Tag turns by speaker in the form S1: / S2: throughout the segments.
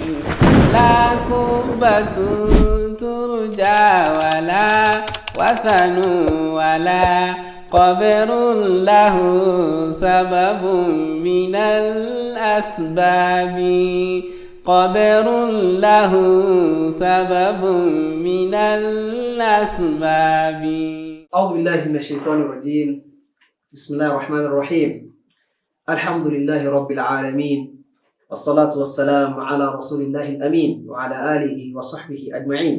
S1: لا قبة ترجى ولا وثن ولا قبر له سبب من الأسباب قبر له سبب من الأسباب.
S2: أعوذ بالله من الشيطان الرجيم. بسم الله الرحمن الرحيم. الحمد لله رب العالمين، والصلاة والسلام على رسول الله الأمين وعلى آله وصحبه أجمعين.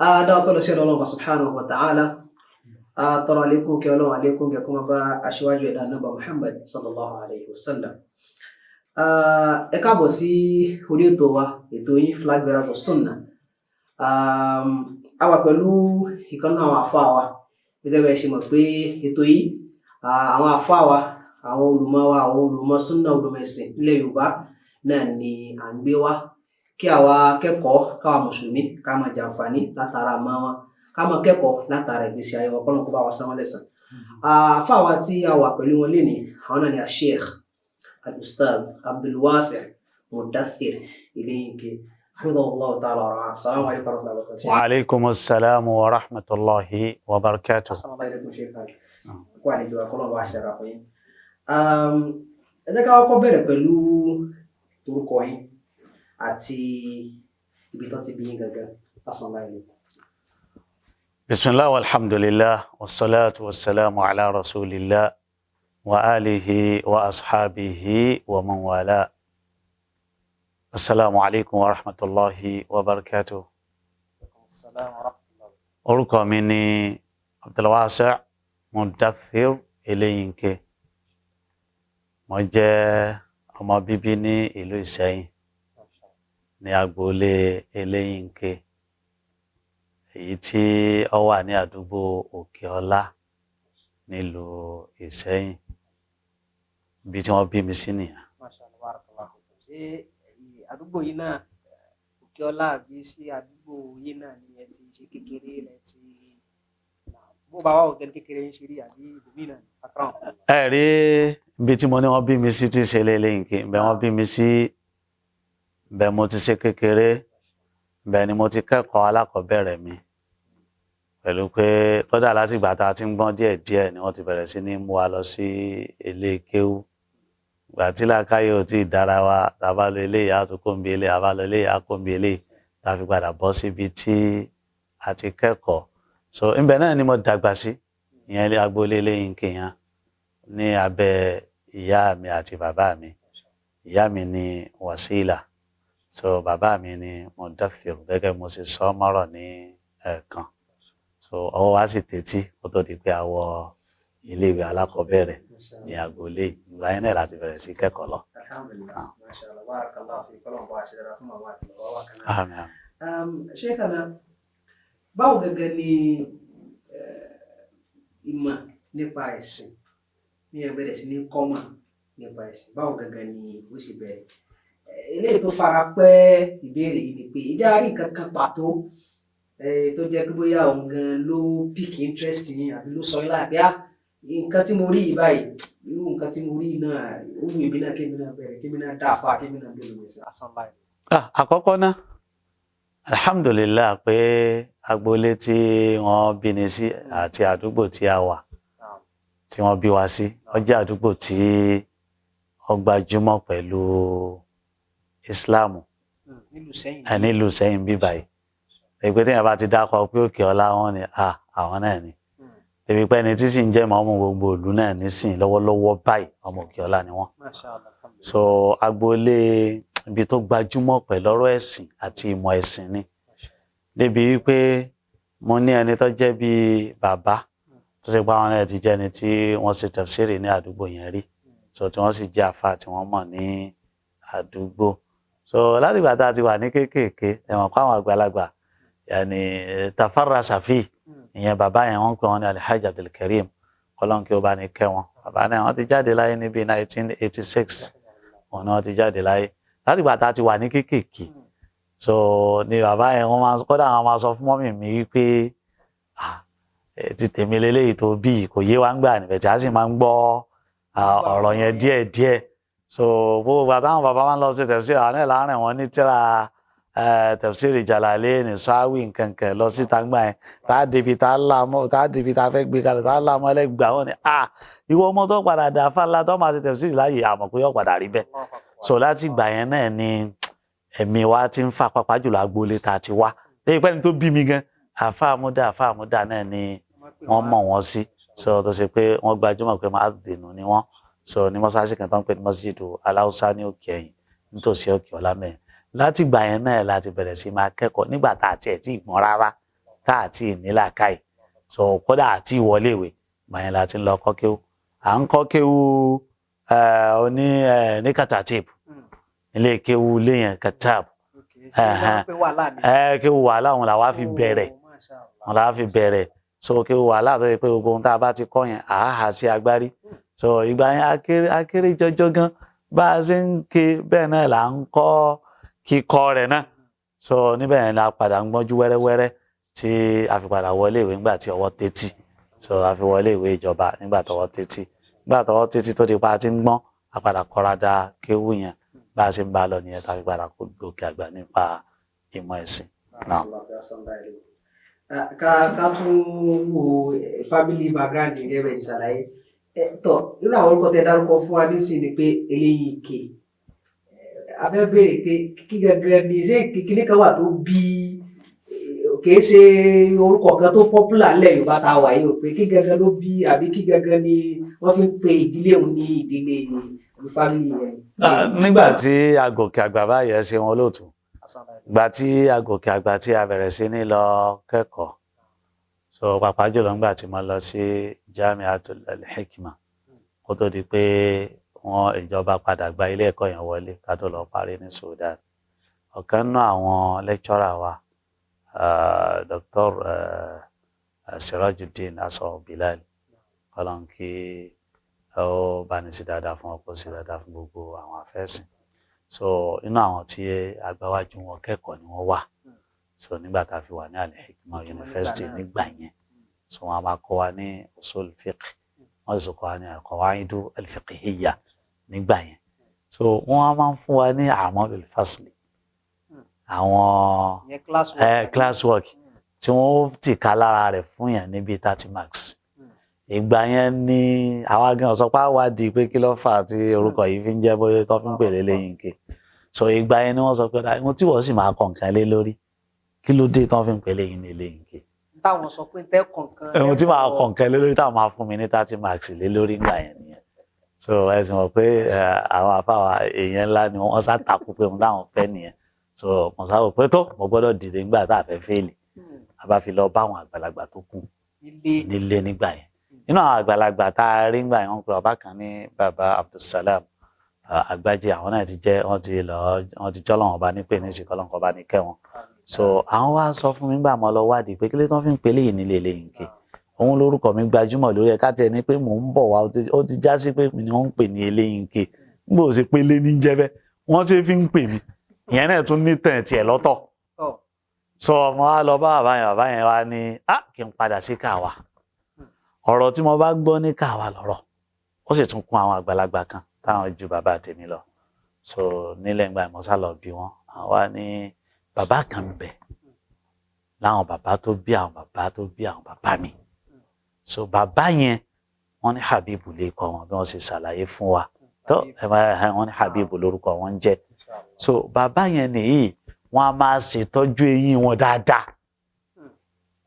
S2: Adá ọpẹ́ lọ sí ọ̀dọ̀ Ọlọ́run subhanahu wa ta'ala. Atọrọ àlékún kí Ọlọ́run, àlékún kí kó máa bá aṣíwájú ẹ̀dá náà Muhammad sallallahu alayhi wa sallam. Ẹ káàbọ̀ sí orí ètò wa, ètò yín, Flag Bearers of Sunnah. A wà pẹ̀lú ìkan nínú àwọn àfáà wa. Gẹ́gẹ́ bẹ́ẹ̀ ṣe mọ̀ pé ètò yìí, àwọn àfáà wa, àwọn olùmọ̀ wa, àwọn olùmọ̀ súnà, olùmọ̀ ẹ̀sìn nílẹ̀ Yorùbá náà ni à ń gbé wá kí àwa kẹ́kọ̀ọ́, káwa mùsùlùmí ká máa jàǹfààní látara àmọ́ wọn, ká máa kẹ́kọ̀ọ́ látara ìgbésí ayé wọn. Kọ́lọ́n kó bá wa san wọ́n lẹ́san. Àfáà wa tí a wà pẹ̀lú wọn lénìí, àwọn náà ni Sheikh Al-Ustadh Abdulwasi Mudathir Ileyinke, hafidhahullahu ta'ala wa ra'ah. Assalamu alaikum wa rahmatullahi wa barakatuh.
S3: Wa alaikum assalam wa rahmatullahi wa barakatuh.
S2: Assalamu alaikum, Sheikh. Kó àlejò wa, kọ́lọ́n wa ṣe ara fún yín. Ẹ jẹ́ ká kọ́kọ́ bẹ̀rẹ̀ pẹ̀lú orúkọ yín àti ibi tó ti bí yín gangan. Assalamu alaikum.
S3: Bismillah, walhamdulillah, wassalatu wassalamu ala rasulillah wa alihi wa ashabihi wa man wala. Assalamu alaikum wa rahmatullahi wa barakatuh.
S2: Assalamu wa rahmatullahi.
S3: Orúkọ mi ni Abdulwasi Mudathir Eleyinke. Mo jẹ́ ọmọ bíbí ní ìlú Ìsẹ́yìn, ní agboolé Eléyìnké, èyí tí ó wà ní àdúgbò Òkè-Ọlá nílùú Ìsẹ́yìn. Ibi tí wọ́n bí mi sí nìyẹn.
S2: Masha Allah, barakallahu fikum. Ṣé àdúgbò yìí náà, Òkè Ọlá, àbí sí àdúgbò yìí náà ni ẹ ti ṣe kékeré lẹ ti bó bá wà òkè kékeré ń ṣe rí, àbí ibòmíì náà ni? Akram.
S3: Ẹ rí ibi tí mo ní wọ́n bí mi sí, tí í ṣe Eléyìnké, ibẹ̀ wọ́n bí mi sí, ibẹ̀ mo ti ṣe kékeré, ibẹ̀ ni mo ti kẹ́kọ̀ọ́ alákọ̀ọ́bẹ̀rẹ̀ mi. Pẹ̀lú pé kódà láti ìgbà tá a ti ń gbọ́n díẹ̀díẹ̀ ni wọ́n ti bẹ̀rẹ̀ sí ní mú wa lọ sí ilé kéwú. Ìgbà tí làákàyè ò tí ì dára wa, tá a bá lọ eléyìí, á tún kó ń bi eléyìí, a bá lọ eléyìí, á kó ń bi eléyìí, tá a fi padà bọ́ síbi tí a ti kẹ́kọ̀ọ́. So ibẹ̀ náà ni mo dàgbà sí, ìyẹn agboolé Eléyìnké yẹn, ní abẹ́ ìyá mi àti bàbá mi. Ìyá mi ni Wasila, so bàbá mi ni Mudathir, gẹ́gẹ́ mo ṣe sọ mọ́rọ̀ ní ẹ̀ẹ̀kan. So ọwọ́ wa sì tẹ́tí kó tó di pé a wọ iléèwé alákọ̀ọ́bẹ̀rẹ̀ ní agboolé. Ìgbà yẹn náà láti bẹ̀rẹ̀ sí kẹ́kọ̀ọ́ lọ.
S2: Alhamdulillah, masha Allah, barakallahu fi, kọ́lọ̀ bá ṣe dára fún màmá àti bàbá wa kan náà.
S3: Àmín, àmín.
S2: Sheikhana, báwo gẹ́gẹ́ ni ìmọ̀ nípa ẹ̀sìn ní ẹ bẹ̀rẹ̀ sí ní kọ́mọ̀ nípa ẹ̀sìn, báwo gẹ́gẹ́ ni ó ṣe bẹ̀rẹ̀? Eléyìí tó fara pẹ́ ìbéèrè yìí ni pé ìjà rí nǹkan kan pàtó tó jẹ́ pé bóyá òun gan ló pick interest yín, àbí ló sọ yín láàbí á nǹkan tí mo rí yìí báyìí, irú nǹkan tí mo rí yìí náà, ó wù mí náà, kémi náà bẹ̀rẹ̀, kémi náà dáa, kémi náà bẹ̀rẹ̀ wẹ̀sẹ̀ asán báyìí?
S3: Ah, àkọ́kọ́ náà, alhamdulillah pé agboolé tí wọ́n bí ni sí àti àdúgbò tí a wà, tí wọ́n bí wa sí, ó jẹ́ àdúgbò tí ó gbajúmọ̀ pẹ̀lú Islam.
S2: Nílùú Sẹ́yìn.
S3: Ẹ nílùú Sẹ́yìn bí báyìí, èpè téèyàn bá ti dákọ pé Òkè Ọlá, wọn ni àwọn náà ni. Èmi pé ẹni tí sì ń jẹ́ mọ́mú gbogbo ìlú náà nísìn lọ́wọ́lọ́wọ́ báyìí, ọmọ Òkè Ọlá ni wọ́n.
S2: Masha Allah, alhamdulillah.
S3: So agboolé ibi tó gbajúmọ̀ pẹ̀lú ọ̀rọ̀ ẹ̀sìn àti ìmọ̀ ẹ̀sìn ni, débi wípé mo ní ẹni tó jẹ́ bíi bàbá tó ṣe pé àwọn náà ti jẹ́ ẹni tí wọ́n ṣe tafsiri ní àdúgbò yẹn rí, so tí wọ́n sì jẹ́ àfa tí wọ́n mọ̀ ní àdúgbò. So látìgbà tá a ti wà ní kéékèèké, ẹ̀wọ̀n kó àwọn àgbàlagbà yàní tafarra safi. Ìyẹn bàbá yẹn, wọ́n pè wọ́n ní Alhaji Abdulkareem, kọ́lọ́n kí ó bá ní kẹ́ wọn. Bàbá náà, wọ́n ti jáde láyé níbi 1986 wọn ni wọ́n ti jáde láyé. Látìgbà tá a ti wà ní kéékèèké, so ni bàbá yẹn, wọ́n máa kódà wọ́n máa sọ fún mummy mi wípé, "Ah, ti tèmi leléyìí tó bí kò yé wa ń gbà níbẹ̀," tí a sì máa ń gbọ́ ọ̀rọ̀ yẹn díẹ̀díẹ̀. So gbogbo ìgbà táwọn bàbá wa ń lọ sí tẹ̀síìrì, àwọn náà láàrin wọn ní tíra tẹ̀síìrì Jalalaini, Sáwì nkankan lọ síta ńgbà yẹn, tá a débi tá a là mọ́, tá a débi tá a fẹ́ gbé kalẹ̀, tá a là mọ́ ẹlẹ́gbàá wọn ni ah, ìwọ ọmọ tó padà dà fáńlá tó máa ṣe tẹ̀síìrì láàyè, àmọ́ pé yóò padà rí bẹ́ẹ̀. So láti ìgbà yẹn náà ni ẹ̀mí wa ti ń fà, pàápàá jùlọ agboolé tá a ti wá. Lẹ́yìn pẹ́ni tó bí mi gan, àfa àmúdá, àfa àmúdá náà ni wọ́n mọ̀ wọ́n sí. So tó ṣe pé wọ́n gbajúmọ̀ pé máa dènà ni wọ́n. So ní mọ́ṣáláṣí kan tó ń pè ní Masjidu Aláùsá ní Òkè Ẹ̀yìn, nítòsí Òkè Ọlámẹ́yìn. Láti ìgbà yẹn náà láti bẹ̀rẹ̀ sí máa kẹ́kọ̀ọ́ nígbà tá a tiẹ̀ tí ì gbọ́n rárá, tá a tí ì ní làákàyè. So kódà àti ìwọlé ìwé ìgbà yẹn la ti ń lọ kọ́ kéwú. À ń kọ́ kéwú oní ní katatib, ilé kéwú ilé yẹn katab. Kéwú wàhálà òun làwa fi bẹ̀rẹ̀, òun làwa fi bẹ̀rẹ̀. So kéwú wàhálà tó yẹ pé gbogbo ohun tá a bá ti kọ́ yẹn àá sí agbárí. So ìgbà yẹn akéré akéré jọjọ gan, bá a ṣe ń ké bẹ́ẹ̀ náà là ń kọ́ kíkọ́ rẹ̀ náà. So níbẹ̀ yẹn la padà ń gbọ́njú wẹ́rẹ́wẹ́rẹ́ tí a fi padà wọlé ìwé nígbà tí ọwọ́ tẹ́tí. So a fi wọlé ìwé ìjọba nígbà tọwọ́ tẹ́tí, nígbà tọwọ́ tẹ́tí tó di pa ti ń gbọ́n, a padà kọ́ra da kéwú yẹn. Bá a ṣe ń bá a lọ nìyẹn tá a fi padà kó gòkè àgbà nípa ìmọ̀ ẹ̀sìn náà.
S2: Ká tún wo family background yẹn bẹ́ẹ̀ ti ṣàlàyé. Tọ́ nínú àwọn orúkọ tẹ dárúkọ fún wa nísìnyí ni pé eléyìí ké, a fẹ́ béèrè pé kí gangan ni, ṣé kíní kan wà tó bí, kìí ṣe orúkọ kan tó popular lẹ̀ Yorùbá tá a wà yìí o, pé kí gangan ló bí, àbí kí gangan ni wọ́n fi ń pe ìdílé òun ní ìdílé àbí family yẹn?
S3: Nígbà tí a gòkè àgbà báyìí, ẹ ṣe wọn lóòtú, ìgbà tí a gòkè àgbà tí a bẹ̀rẹ̀ sí ní lọ kẹ́kọ̀ọ́, so pàápàá jùlọ nígbà tí mo lọ sí Jamiatul Hikma, kó tó di pé wọn ìjọba padà gba ilé ẹ̀kọ́ yẹn wọlé ká tó lọ parí ní Sudan, ọ̀kan nínú àwọn lecturer wa, Dr. Sirajuddin Asọ Bilal, kọlọ́n kí ó bá ní sí dáadáa fún ọkọ, sí dáadáa fún gbogbo àwọn afẹ́sìn. So inú àwọn tí agbáwájú wọn kẹ́kọ̀ọ́ ni wọ́n wà. So nígbà tá a fi wà ní Al-Hikma University nígbà yẹn, so wọn a máa kọ́ wa ní usul fiqh, wọ́n sì kọ́ wa ní al-qawaidu al-fiqhiyya nígbà yẹn. So wọ́n á máa ń fún wa ní a'malul fasli, àwọn class work tí wọ́n ti ká lára rẹ̀ fún yẹn níbi 30 marks. Ìgbà yẹn ni àwa gan sọ pé àwa di pé kí ló fà á tí orúkọ yìí fi ń jẹ́ bóyá tó fi ń pè lélẹ́yìn ké. So ìgbà yẹn ni wọ́n sọ pé ohun tí wọ́n sì máa kọ nǹkan lé lórí, kí ló dé tó fi ń pè léyìn ní eléyìn ké?
S2: Táwọn sọ pé tẹ́ kọ̀ọ̀kan.
S3: Ohun tí màá kọ nǹkan lé lórí táwọn máa fún mi ní 30 marks lé lórí ìgbà yẹn nìyẹn. So ẹ sì mọ̀ pé àwọn àfáwà èèyàn ńlá ni wọ́n sá takú pé ohun táwọn fẹ́ nìyẹn. So mo sá wò pé tó mo gbọ́dọ̀ dìde nígbà tá a fẹ́ fail, a bá fi lọ bá àwọn àgbàlagbà tó kù nílé nígbà yẹn. Nínú àwọn àgbàlagbà tá a rí nígbà yẹn, wọ́n pe bàbá kan ní Bàbá Abdulsalam Àgbájé. Àwọn náà ti jẹ́, wọ́n ti lọ, wọ́n ti jọ́lọ́wọ́n ọba ní pé ní ìsìnkú ọlọ́nkọ́ bá ní kẹ́ wọn. So àwọn wá sọ fún mi nígbà mo lọ wádìí pé kí ló tán fi ń pe léyìí nílé eléyìí ké, òun lórúkọ mi gbajúmọ̀ lórí ẹ̀, ká tiẹ̀ ní pé mò ń bọ̀ wá, ó ti já sí pé mi ni wọ́n ń pè ní eléyìí ké, nígbà ó ṣe pé lé ní jẹ́ bẹ́ẹ̀ wọ́n ṣe fi ń pè mí. Ìyẹn náà tún ní tàn tiẹ̀ lọ́tọ̀. So mo wá lọ bá bàbá yẹn, bàbá yẹn wá ní á kí n padà sí Káwa, ọ̀rọ̀ tí mo bá gbọ́ ní Káwa lọ́rọ̀, ó sì tún kún àwọn àgbàlagbà kan táwọn ju bàbá tèmi lọ. So nílẹ̀ ńgbà mo sá lọ bí wọn, àwa ní bàbá kan bẹ̀ láwọn bàbá tó bí àwọn bàbá tó bí àwọn bàbá mi. So bàbá yẹn, wọ́n ní Habibu lè kọ wọn, bí wọ́n ṣe ṣàlàyé fún wa tó wọ́n ní Habibu lórúkọ wọn ń jẹ́. So bàbá yẹn nìyí, wọ́n á máa ṣètọ́jú eyín wọn dáadáa,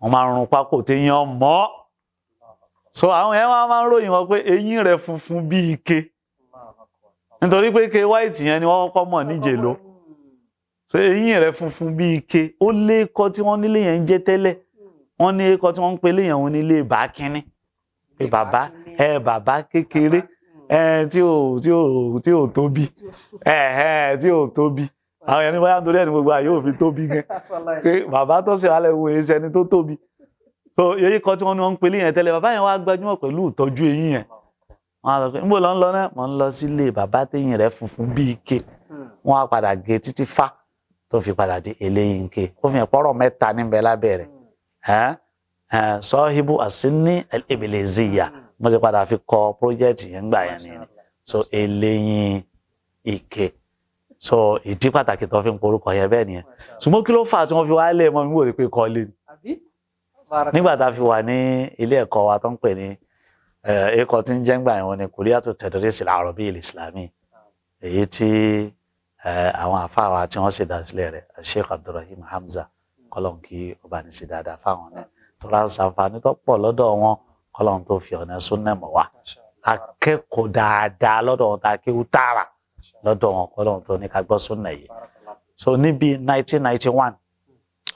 S3: wọ́n máa rún pákó téèyàn mọ́. So àwọn yẹn wọ́n máa ń ròyìn wọn pé eyín rẹ̀ funfun bí ike, nítorí pé ike white yẹn ni wọ́n kọ́kọ́ mọ̀ níjẹ̀ ló. So eyín rẹ̀ funfun bí ike, ó lé kọ́ tí wọ́n nílé yẹn ń jẹ́ tẹ́lẹ̀, wọ́n ní kọ́ tí wọ́n ń pe léyìn òun nílé bàákínní, pé bàbá ẹ bàbá kékeré ẹ tí ò tóbi ẹ ẹ tí ò tóbi. Àwọn yẹn ní bóyá nítorí ẹni gbogbo àyè òfin tóbi gan, pé bàbá tó ṣe wàhálà ìwé ẹsẹ ni tó tóbi. So eyín kọ́ tí wọ́n ní wọ́n ń pe léyìn tẹ́lẹ̀, bàbá yẹn wá gbajúmọ̀ pẹ̀lú ìtọ́jú eyín yẹn. Wọ́n á sọ pé níbo ló ń lọ náà? Mò ń lọ sílé bàbá téyìn rẹ̀ funfun bí ike. Wọ́n á padà gé títí fá tó fi padà di eléyìí ké. Ó fi hàn pọ́rọ̀ mẹ́ta níbẹ̀ lábẹ́ rẹ̀, sọ́híbù àsíní ìbìlẹ̀zìyà, mo ti padà fi kọ project yẹn gbà yẹn nìyẹn. So eléyìí Ike. So ìdí pàtàkì tó fi ń porúkọ yẹn bẹ́ẹ̀ nìyẹn. Ṣùgbọ́n kí ló fà á tí wọ́n fi wá lé mọ́ mi wò pé kọ́ lé ni? Nígbà tá a fi wà ní ilé ẹ̀kọ́ wa tó ń pè ní ẹ̀kọ́ tí ń jẹ́ ńgbà yẹn, wọn ni Kulliyatu Tadris al-Arabi al-Islami, èyí tí àwọn àfáà wa tí wọ́n ṣe dásílẹ̀ rẹ̀, Sheikh Abdulrahim Hamza, kọ́lọ́n kí ọba ní sí dáadáa fáwọn náà, tó rà ṣàǹfààní tó pọ̀ lọ́dọ̀ wọn, kọ́lọ́n tó fi ọ̀nà súnnà mọ̀ wá. Akẹ́kọ̀ọ́ dáadáa lọ́dọ̀ wọn, tá a kéwú tààrà lọ́dọ̀ wọn, kọ́lọ́n tó ní ká gbọ́ súnnà yìí. So níbi 1991,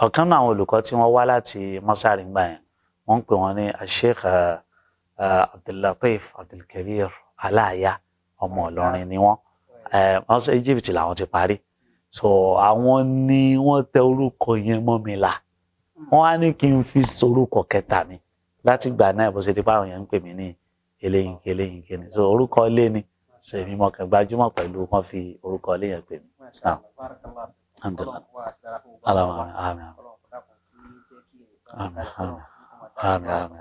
S3: ọ̀kan náà àwọn olùkọ́ tí wọ́n wá láti mọ́sárì ńgbà yẹn, wọ́n ń pè wọ́n ní Sheikh Abdullateef Abdulkabir Aláàyá, ọmọ Ìlọrin ni wọ́n. Wọ́n sọ Egypt làwọn ti parí. So àwọn ni wọ́n tẹ orúkọ yẹn mọ́ mi la, wọ́n á ní kí n fi sorúkọ kẹta mi. Láti gbà náà, bó ṣe di pé àwọn yẹn ń pè mí ní Eléyìnkè, Eléyìnkè ni. So orúkọ ilé ni. So èmi mọ̀ kàn gbajúmọ̀ pẹ̀lú wọ́n fi orúkọ ilé yẹn pè mí. Alhamdulillah. Àmín, àmín, àmín, àmín, àmín,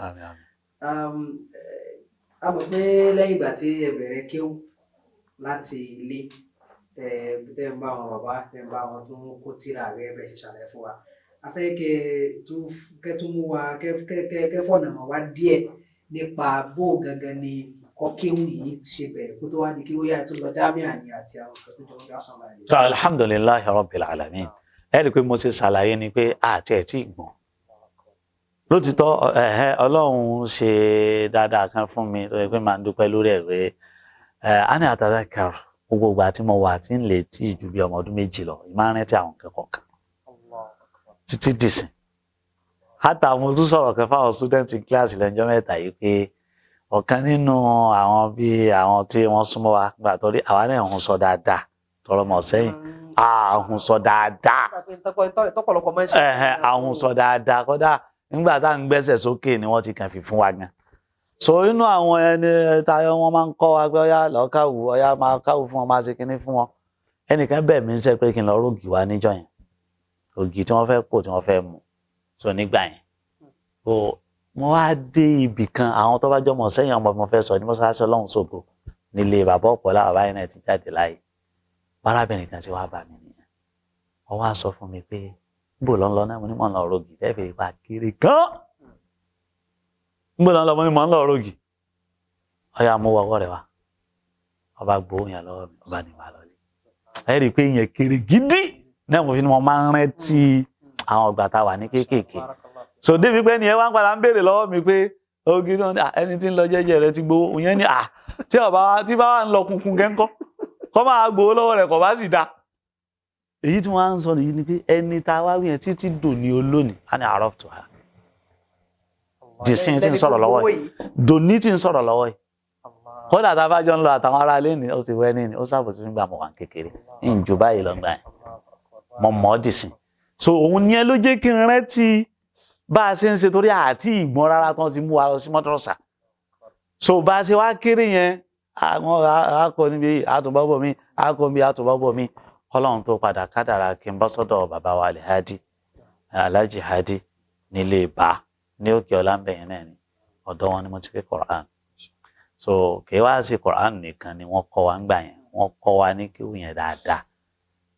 S3: àmín, àmín.
S2: A mọ̀ pé lẹ́yìn ìgbà tí ẹ bẹ̀rẹ̀ kéwú láti ilé, tẹ́ ń bá àwọn bàbá, tẹ́ ń bá àwọn tó ń kó tírà rẹ̀, bẹ́ẹ̀ ṣe ṣàlàyé fún wa, a fẹ́ kẹ́ tún mú wa kẹ́ fọ̀nà mọ̀ wá díẹ̀ nípa bó gangan ni ìkọ́ kéwú yìí ṣe bẹ̀rẹ̀, kó tó wá di kéwú yá tó lọ jámíà ni àti àwọn nǹkan tó jọ ń gbà sọ̀rọ̀ àlè.
S3: So alhamdulillahi rabbil alamin. Ẹ rí i pé mo ṣe ṣàlàyé ni pé àti ẹ̀ tí ì gbọ́n lótìtọ́. Ẹ̀hẹ́, Ọlọ́run ṣe dáadáa kan fún mi tó yẹ pé màá ń dúpẹ́ lórí ẹ̀ pé ẹ̀ á ní àtàdákàr gbogbo ìgbà tí mo wà tí ń lè tí ì ju bí ọmọ ọdún 2 lọ, ìmáa ń rántí àwọn nǹkan kọ̀ọ̀kan títí dìsìn. Hátà mo tún sọ̀rọ̀ kan fáwọn student kíláàsì lẹ́jọ́ mẹ́ta yìí pé ọ̀kan nínú àwọn bíi àwọn tí wọ́n súnmọ́ wa gbà torí àwa náà ń sọ dáadáa tọrọ mọ̀ sẹ́yìn, àhùn sọ dáadáa.
S2: Tọ́pọ̀lọpọ̀ máa ń ṣe.
S3: Ẹ̀hẹ̀n, àhùn sọ dáadáa, kódà nígbà tá à ń gbẹ́sẹ̀ sókè ni wọ́n ti kàn fi fún wa gan. So inú àwọn ẹni tayọ wọn máa ń kọ́ wa pé ọyá lọ káwù, ọyá máa káwù fún wọn, máa ṣe kinní fún wọn. Ẹnìkan bẹ̀ mí sẹ́ pé kí n lọ rógì wá níjọ́ yẹn, ògì tí wọ́n fẹ́ pò tí wọ́n fẹ́ mu. So nígbà yẹn o, mo wá dé ibì kan, àwọn tó bá jọmọ sẹ́yìn ọmọ mo fẹ́ sọ ní mọ́ṣáláṣí Ọlọ́run ṣògo nílé bàbá ọ̀pọ̀lá, bàbá yẹn náà ti jáde láyé. Bárábìnrin kan ti wá bá mi nìyẹn, wọ́n wá sọ fún mi pé níbo ló ń lọ náà? Mo ní mò ń lọ rògì tẹ́fẹ̀ẹ́ ipa kiri gan. Níbo ló ń lọ? Mo ní mò ń lọ rògì. Ọyá mú ọwọ́ rẹ̀ wá, ọba gbowó yẹn lọ́wọ́ mi, ọba ní wà lọ́lẹ̀. Ẹ rí i pé yẹn kiri gidi náà, mo fi ni mo máa ń rántí àwọn ọgbà tá a wà ní kéékèèké. So débi pé ẹnìyẹn wá ń padà ń béèrè lọ́wọ́ mi pé ogi tó ń ẹni tí ń lọ jẹ́jẹ́ rẹ ti gbowó ìyẹn ni tí ọba wa tí bá wà ń lọ kunkun kẹ́ńkọ́ kọ́ máa gbowó lọ́wọ́ rẹ̀ kọ́ bá sì da. Èyí tí wọ́n á ń sọ nìyí ni pé ẹni tá a wá wí yẹn títí dòní olónìí á ní àárọ̀ tó ha dìsín tí ń sọ̀rọ̀ lọ́wọ́ yìí, dòní tí ń sọ̀rọ̀ lọ́wọ́ yìí. Kódà tá a bá jọ ń lọ àtàwọn ará ilé ni ó ti wẹ́ ní ni ó ṣàbòsí nígbà mo wà ní kékeré ń jù báyìí lọ gbà yẹn, mo mọ̀ ọ́ dìsín. So òun yẹn ló jẹ́ kí n rántí bá a ṣe ń ṣe, torí àti ìgbọ́n rárá tán ti mú wa lọ sí mọ́tòrọ́sà. So bá a ṣe wá kéré yẹn, àwọn akọ níbi àtúbọ̀bọ̀ mi, akọ níbi àtúbọ̀bọ̀ mi, Ọlọ́run tó padà kádàrá kí n bọ́ sọ́dọ̀ bàbá wa Alhaji Alhaji Hadi nílé bá ní òkè ọlá ń bẹ̀yẹn náà ni ọ̀dọ̀ wọn ni mo ti ké Quran. So kì í wá sí Quran nìkan ni wọ́n kọ́ wa ń gbà yẹn, wọ́n kọ́ wa ní kíwù yẹn dáadáa,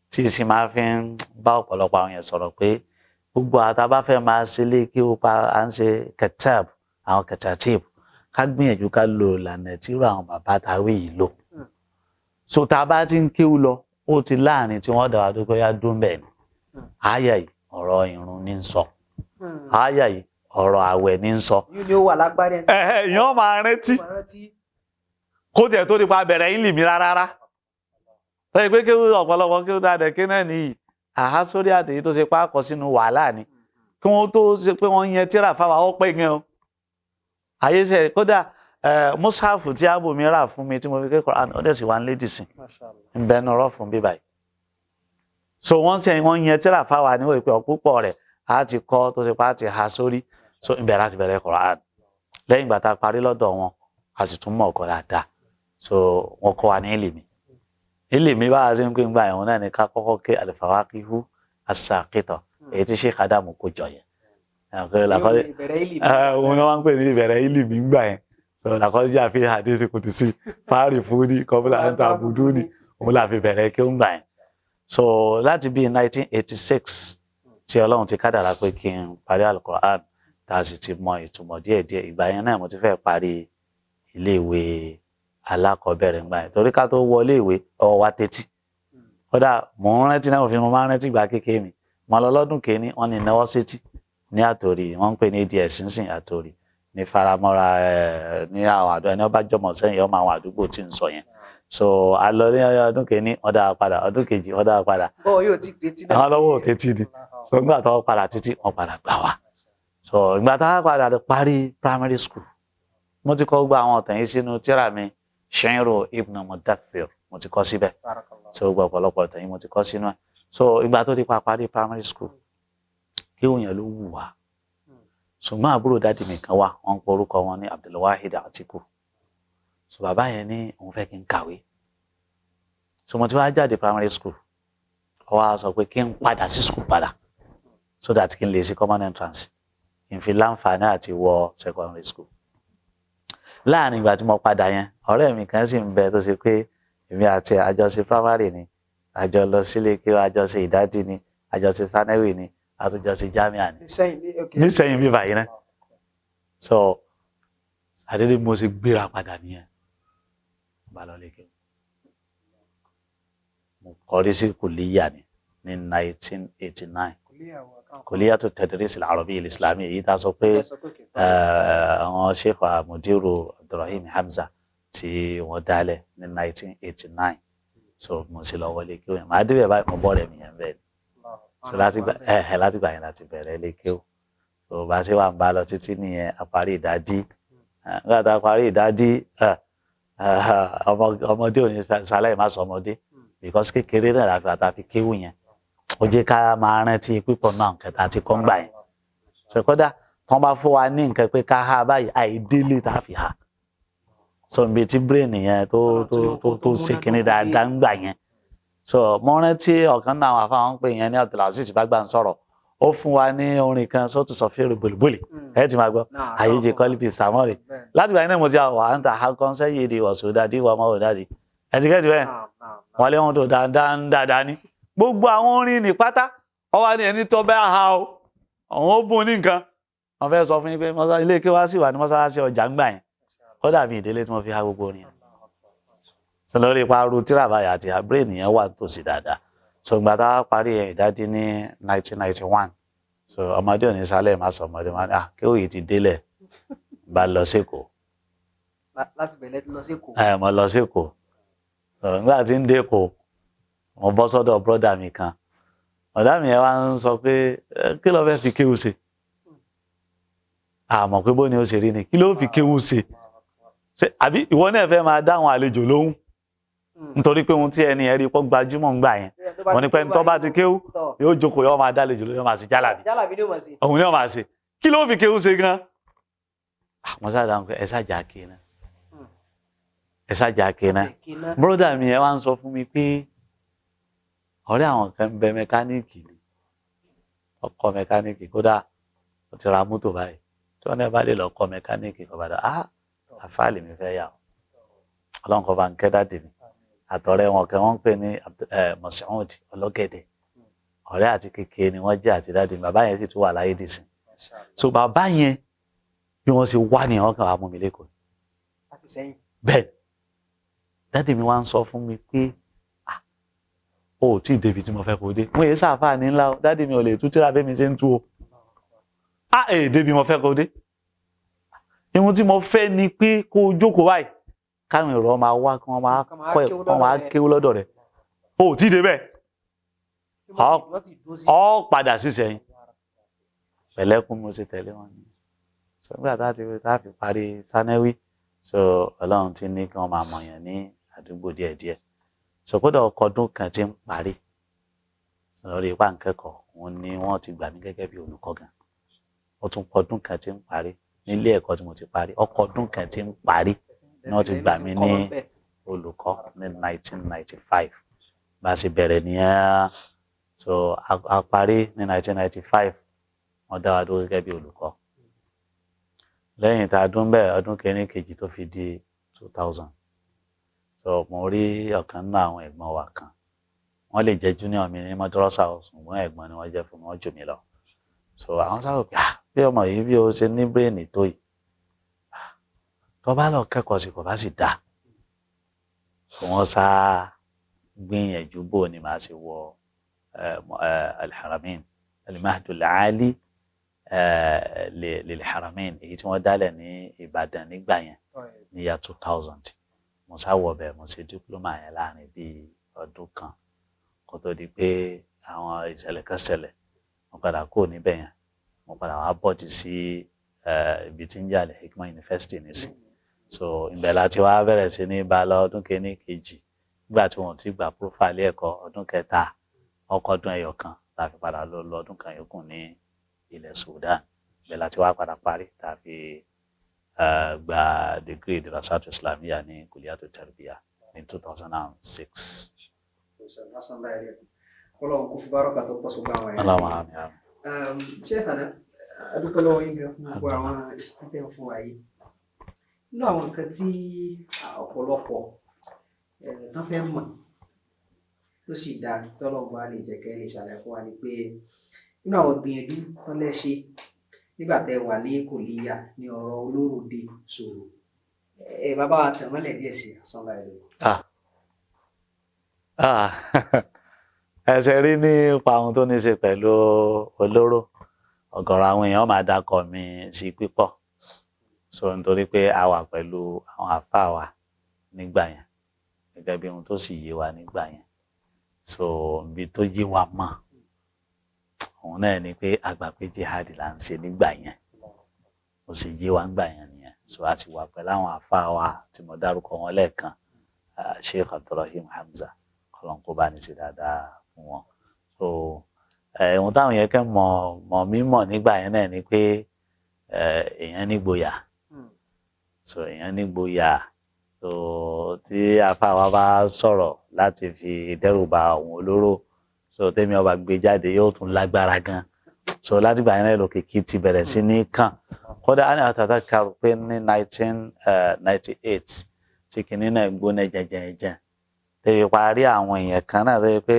S3: tí sì máa fi ń bá ọ̀pọ̀lọpọ̀ àwọn yẹn sọ̀rọ̀ pé gbogbo àtà bá fẹ́ máa ṣe lé kí ó pa à ń ṣe kẹtẹ́ẹ̀bù, àwọn kẹtẹ́ẹ̀tìbù, ká gbìyànjú ká lo ìlànà tí irú àwọn bàbá ta wí yìí lò. So tá a bá ti ń kéwú lọ, ó ti láàrin tí wọ́n dára tó kọjá dún bẹ́ẹ̀ ni. Àyà yìí ọ̀rọ̀ ìrun ní ń sọ, àyà yìí ọ̀rọ̀ àwẹ̀ ní ń sọ.
S2: Yìí ni ó wà lágbárí ẹni.
S3: Ẹ̀hẹ́, èèyàn máa rántí kó tiẹ̀ tó nípa bẹ̀rẹ̀ yín lì mí rárá. Lẹ́yìn pé kéwú ọ̀pọ̀lọpọ̀ kéwú tá a dẹ̀ ké náà nìyí, àhá sórí àtẹ̀yí tó ṣe pákọ̀ sínú wàhálà ni kí wọ́n tó ṣe pé wọ́n yẹn tíra fáwa ó pé gan o. Àyè ṣe kódà mùsàfù tí ààbò mi rà fún mi tí mo fi ké Kùránì, ó dẹ̀ sì wá ń lédì sí ń bẹnu ọ̀rọ̀ fún bíbá yìí. So wọ́n ṣe wọ́n yẹn tíra fáwa ní wọ́n pé ọ̀púpọ̀ rẹ̀ á ti kọ́ tó ṣe pé á ti ha sórí. So ń bẹ̀rẹ̀ láti bẹ̀rẹ̀ Kùránì lẹ́yìn ìgbà tá a parí lọ́dọ̀ wọn, a sì tún mọ̀ ọ̀kọ̀ dáadáa. So wọ́n kọ́ wa ní ìlìmí ìlìmí bá a ṣe ń pín gbà ẹ̀wọ̀n náà ni ká kọ́kọ́ ké al-fawaqihu as-saqita, èyí tí Sheikh Adamu kó jọ yẹn. Òun ni wọ́n ń pè ní ìbẹ̀rẹ̀ ìlìmí gbà yẹn. Làkọ́jà fi hadith kudusi fáàrí fún ní kọ́bílà ń ta àbùdú ni òun là fi bẹ̀rẹ̀ kí ó ń gbà yẹn. So láti bíi 1986 tí Ọlọ́run ti kádàrá pé kí n parí Alukoran, tá a sì ti mọ ìtumọ̀ díẹ̀díẹ̀, ìgbà yẹn náà mo ti fẹ́ parí iléèwé alákọ̀ọ́bẹ̀rẹ̀ ńgbà yẹn, torí ká tó wọlé ìwé ọwọ́ wa tẹ́tí. Kódà mò ń rántí náà, òfin mo máa ń rántí ìgbà kékeré mi, mo lọ lọ́dún kìíní, wọ́n ní náwó sétí ní àtòrí, wọ́n ń pè ní ADS nsìn àtòrí ní faramọ́ra ẹ̀ ní àwọn àdúgbò ẹni ọba jọmọ sẹ́yìn ọmọ àwọn àdúgbò tí ń sọ yẹn. So a lọ ní ọdún kìíní, wọ́n dá wa padà, ọdún kejì, wọ́n dá wa padà.
S2: Bọ́ọ̀ yóò ti pè tí náà.
S3: Àwọn lọ́wọ́ ò tẹ́tí ni. So nígbà tó padà títí, wọ́n padà gbà wá. So ìgbà tá a padà parí primary school, mo ti kọ gbogbo àwọn ọ̀tàn yìí sínú tírà mi, Shi'ru Ibn Mudaththir, mo ti kọ síbẹ̀. So gbogbo ọ̀pọ̀lọpọ̀ ọ̀tàn yìí mo ti kọ sínú ẹ̀. So ìgbà tó di pa parí primary school, kí òun yẹn ló wù wá, ṣùgbọ́n àbúrò daddy mi kan wà, wọ́n ń pe orúkọ wọn ní Abdulwahid Atiku. So bàbá yẹn ní òun fẹ́ kí n kàwé. So mo ti wá jáde primary school, ó wá sọ pé kí n padà sí school padà so that kí n lè ṣe common entrance, kí n fi láǹfààní àti wọ secondary school. Láàrin ìgbà tí mo padà yẹn, ọ̀rẹ́ mi kan sì ń bẹ tó ṣe pé èmi àti àjọṣe primary ni, àjọ lọ sílé kí àjọṣe ìdádì ni, àjọṣe sanawi ni, àtúnjọṣe jamia ni nísẹ̀yìn bí báyìí náà. So àdédé mo ṣe gbéra padà nìyẹn, bá lọ lè kí mo kọrí sí kùlíyà ni ní 1989, Kulliyatu Tadris al-Arabi al-Islami, èyí tá a sọ pé àwọn Sheikh Mudiru Abdulrahim Hamza tí wọ́n dálẹ̀ ní 1989. So mo sì lọ wọlé kí wọ́n máa débẹ̀ báyìí, mo bọ́ rẹ̀ mi yẹn bẹ́ẹ̀ ni. So láti gbà yẹn láti bẹ̀rẹ̀ lé kí ó. So bá ṣe wà ń bá lọ títí nìyẹn, a parí ìdádí. Nígbà tá a parí ìdádí, ọmọdé ò ní sálẹ̀ má sọ ọmọdé, because kékeré náà láfi àtàfi kéwù yẹn, ó jẹ́ ká máa rántí pípọ̀ náà nǹkan tá a ti kọ́ ń gbà yẹn. Ṣe kódà tí wọ́n bá fún wa ní nǹkan pé ká há báyìí, àìdélé tá a fi há. So ibi tí brain yẹn tó ṣe kinní dáadáa ń gbà yẹn. So mo rántí ọ̀kan náà àwọn afáwọn ń pè yẹn ní Abdulaziz bá ń sọ̀rọ̀, ó fún wa ní orin kan sọ́tù sọ̀fẹ́rù bòlìbòlì, ẹ ti máa gbọ́ àyèjì kọ́lípì sàmọ́rì. Láti gbà yẹn náà mo ti àwọn à ń ta akọ́nsẹ́ yìí di wọ̀sùn dádì wọ́n mọ́ òdádì ẹ̀tíkẹ́tì bẹ́ẹ̀ wọ́n lé wọn tó dáadáa dáadáa ní gbogbo àwọn orin ní pátá. Ọwọ́ ni ẹni tó bẹ́ẹ̀ ha o, àwọn ó bùn ní nǹkan. Wọ́n fẹ́ sọ fún yín pé ilé kí wá sì wà ní mọ́sálásí ọjà ń gbà yẹn, ó dàbí ìdílé tí wọ́n fi há gbogbo orin yẹn. So lórí ipa ru tíràbáyà àti brain yẹn wà tòsí dáadáa. So ìgbà tá a parí ìdádí ní 1991, so ọmọdé òní sálẹ̀ má sọ ọmọdé má ní ah kéwì ti délẹ̀, bá lọ sékòó.
S2: Láti bẹ̀rẹ̀ lọ sékòó.
S3: Ẹ mo lọ sékòó. Nígbà tí ń dÉkòó, mo bọ́ sọ́dọ̀ brother mi kan. Ọ̀dà mi yẹn wá ń sọ pé kí ló fẹ́ fi kéwù ṣe? Àmọ́ pé bó ni ó ṣe rí ni, kí ló fi kéwù ṣe? Ṣe àbí ìwọ náà fẹ́ máa dáhùn àlejò lóhùn? Nítorí pé ohun tí ẹni ẹ rí pọ́ gbajúmọ̀ ń gbà yẹn, wọ́n ní pé tó bá ti kéwù yóò jókòó, yóò máa dá àlejò lóhùn, yóò máa ṣe jálàbí.
S2: Jálàbí ni ó máa ṣe.
S3: Òun ni ó máa ṣe. Kí ló fi kéwù ṣe gan? Àwọn sáà dáhùn pé ẹ ṣáàjà ké náà, ẹ ṣáàjà ké náà. Brother mi yẹn wá ń sọ fún mi pé ọ̀rẹ́ àwọn kan ń bẹ, mẹkáníìkì ni, ọkọ mẹkáníìkì, kódà ó ti ra mọ́tò báyìí, tí wọ́n náà bá lè lọ kọ́ mẹkáníìkì kọ́ bàdà á àfáàlì mi fẹ́ yà ó. Ọlọ́run kọ́ bá ń kẹ́ daddy mi àtọ̀rẹ́ wọn kan, wọ́n ń pè ní Mọ̀síhùn ọlọ́gẹ̀dẹ̀. Ọ̀rẹ́ àti kékeré ni wọ́n jẹ́ àti daddy mi. Bàbá yẹn sì tún wà láyé dìsìn. So bàbá yẹn, bí wọ́n ṣe wá ní wọ́n kàn wá mú mi lẹ́kọ̀ọ́. Bẹ́ẹ̀ daddy mi wá ń sọ fún mi pé o ò tí ì débi tí mo fẹ́ kó dé. Mo yẹ sáfà ní ńlá o, daddy mi ò lè tú tíra bẹ́ẹ̀ mi ṣe ń tú o. A èè débi mo fẹ́ kó dé. Ihun tí mo fẹ́ ni pé kó o jókòó báyìí, káwọn èrò máa wá, kí wọ́n máa kọ́ ẹ̀, kí wọ́n máa kéwú lọ́dọ̀ rẹ̀. O ò tí ì débẹ̀, ọ padà sí sẹ́yìn. Pẹ̀lẹ́kùn mo ṣe tẹ̀lé wọn ni. So nígbà tá a fi parí sanẹ́wí, so Ọlọ́run ti ní kí wọ́n máa mọ̀yàn ní àdúgbò díẹ̀díẹ̀. So kódà ọkọ̀ ọdún kan ti ń parí lórí ipá nkẹ́kọ̀ọ́, òun ni wọ́n ti gbà mí gẹ́gẹ́ bí olùkọ́ gan. Ó tún kọ ọdún kan tí ń parí nílé ẹ̀kọ́ tí mo ti parí, ọkọ̀ ọdún kan tí ń parí ni wọ́n ti gbà mí ní olùkọ́ ní 1995. Bá a ṣe bẹ̀rẹ̀ nìyẹn. So a parí ní 1995, wọ́n dá wa dúró gẹ́gẹ́ bí olùkọ́. Lẹ́yìn tá a dún bẹ́ẹ̀ ọdún kìíní kejì tó fi di 2000, so mo rí ọ̀kan nínú àwọn ẹ̀gbọ́n wa kan, wọ́n lè jẹ́ junior mi ní mọ́dúrọ́sà, ṣùgbọ́n ẹ̀gbọ́n ni wọ́n jẹ́ fún mi, wọ́n jù mí lọ. So àwọn sábà pé bí ọmọ yìí bí o ṣe ní bírèènì tó yìí, tó bá lọ kẹ́kọ̀ọ́ sí kò bá sì dáa. So wọ́n sá gbìyànjú bò ní màá ṣe wọ Al-Haramain, Al-Mahdul Ali lil-Haramain, èyí tí wọ́n dálẹ̀ ní Ìbàdàn nígbà yẹn ní year 2000. Mo sá wọ bẹ̀, mo ṣe diploma yẹn láàrin bíi ọdún kan kó tó di pé àwọn ìṣẹ̀lẹ̀ kan ṣẹlẹ̀, mo padà kúrò níbẹ̀ yẹn, mo padà wá bọ̀dì sí ibi tí ń jẹ́ Al-Hikmah University nísìn. So ibẹ̀ láti wá bẹ̀rẹ̀ sí ní bá lọ ọdún kìíní kejì, nígbà tí wọn ò ti gbà profile ẹ̀kọ́ ọdún kẹta, ọkọ̀ ọdún ẹyọ kan la fi padà lọ lọ ọdún kan yòókù ní ilẹ̀ Sudan. Ibẹ̀ láti wá padà parí tá a fi gba degree Dirasatu Islamiyya ní Kulliyatu Tarbiyya ní 2006.
S2: Ọlọ́run kò fi bárọ̀kà tó pọ̀ sógbà àwọn ẹ̀yà.
S3: Allahumma àmín àmín.
S2: Ṣé ìtànà adúpẹ́ lọ́wọ́ yín gan fún gbogbo àwọn ìṣẹ́ fún wa yìí. Nínú àwọn nǹkan tí ọ̀pọ̀lọpọ̀ tán fẹ́ mọ̀ tó sì dáa tọ́lọ́run bá lè jẹ́ kẹ́ lè ṣàlàyé fún wa ni pé nínú àwọn ìgbìyànjú tán lẹ́ ṣe nígbà tẹ́ wà ní kòlíyà ní ọ̀rọ̀ olóròde sọ̀rọ̀, ẹ bàbá wa tẹ̀ mọ́lẹ̀ díẹ̀ sí àsánlá ẹ̀rọ.
S3: Ẹsẹ̀ rí nípa ohun tó ní ṣe pẹ̀lú olóró, ọ̀gọ̀rọ̀ àwọn èèyàn máa dákọ̀ mi sí pípọ̀. So nítorí pé a wà pẹ̀lú àwọn àfáà wa nígbà yẹn, gẹ́gẹ́ bí ohun tó sì yé wa nígbà yẹn. So ibi tó yé wa mọ̀ òun náà ni pé a gbà pé jihad là ń ṣe nígbà yẹn, ó sì yé wa nígbà yẹn nìyẹn. So a ti wà pẹ̀lú àwọn àfáà wa tí mo dárúkọ wọn lẹ́ẹ̀kan, Sheikh Abdulrahim Hamza, kọlọ́n kó bá ní ṣe dáadáa fún wọn. So ohun táwọn yẹn kẹ́ mọ̀ mọ̀ mí mọ̀ nígbà yẹn náà ni pé èèyàn nígboyà. So èèyàn nígboyà. So tí àfáà wa bá sọ̀rọ̀ láti fi dẹ́rùba àwọn olóró, so tẹ́mi ọba gbé jáde yóò tún lágbára gan. So látìgbà yẹn náà lòkìkí ti bẹ̀rẹ̀ sí ní kàn. Kódà á ní àtàtà karù pé ní 1998 tí kinní náà gbóná jẹjẹjẹ, tẹ̀yẹ̀ parí àwọn èèyàn kan náà tó yẹ pé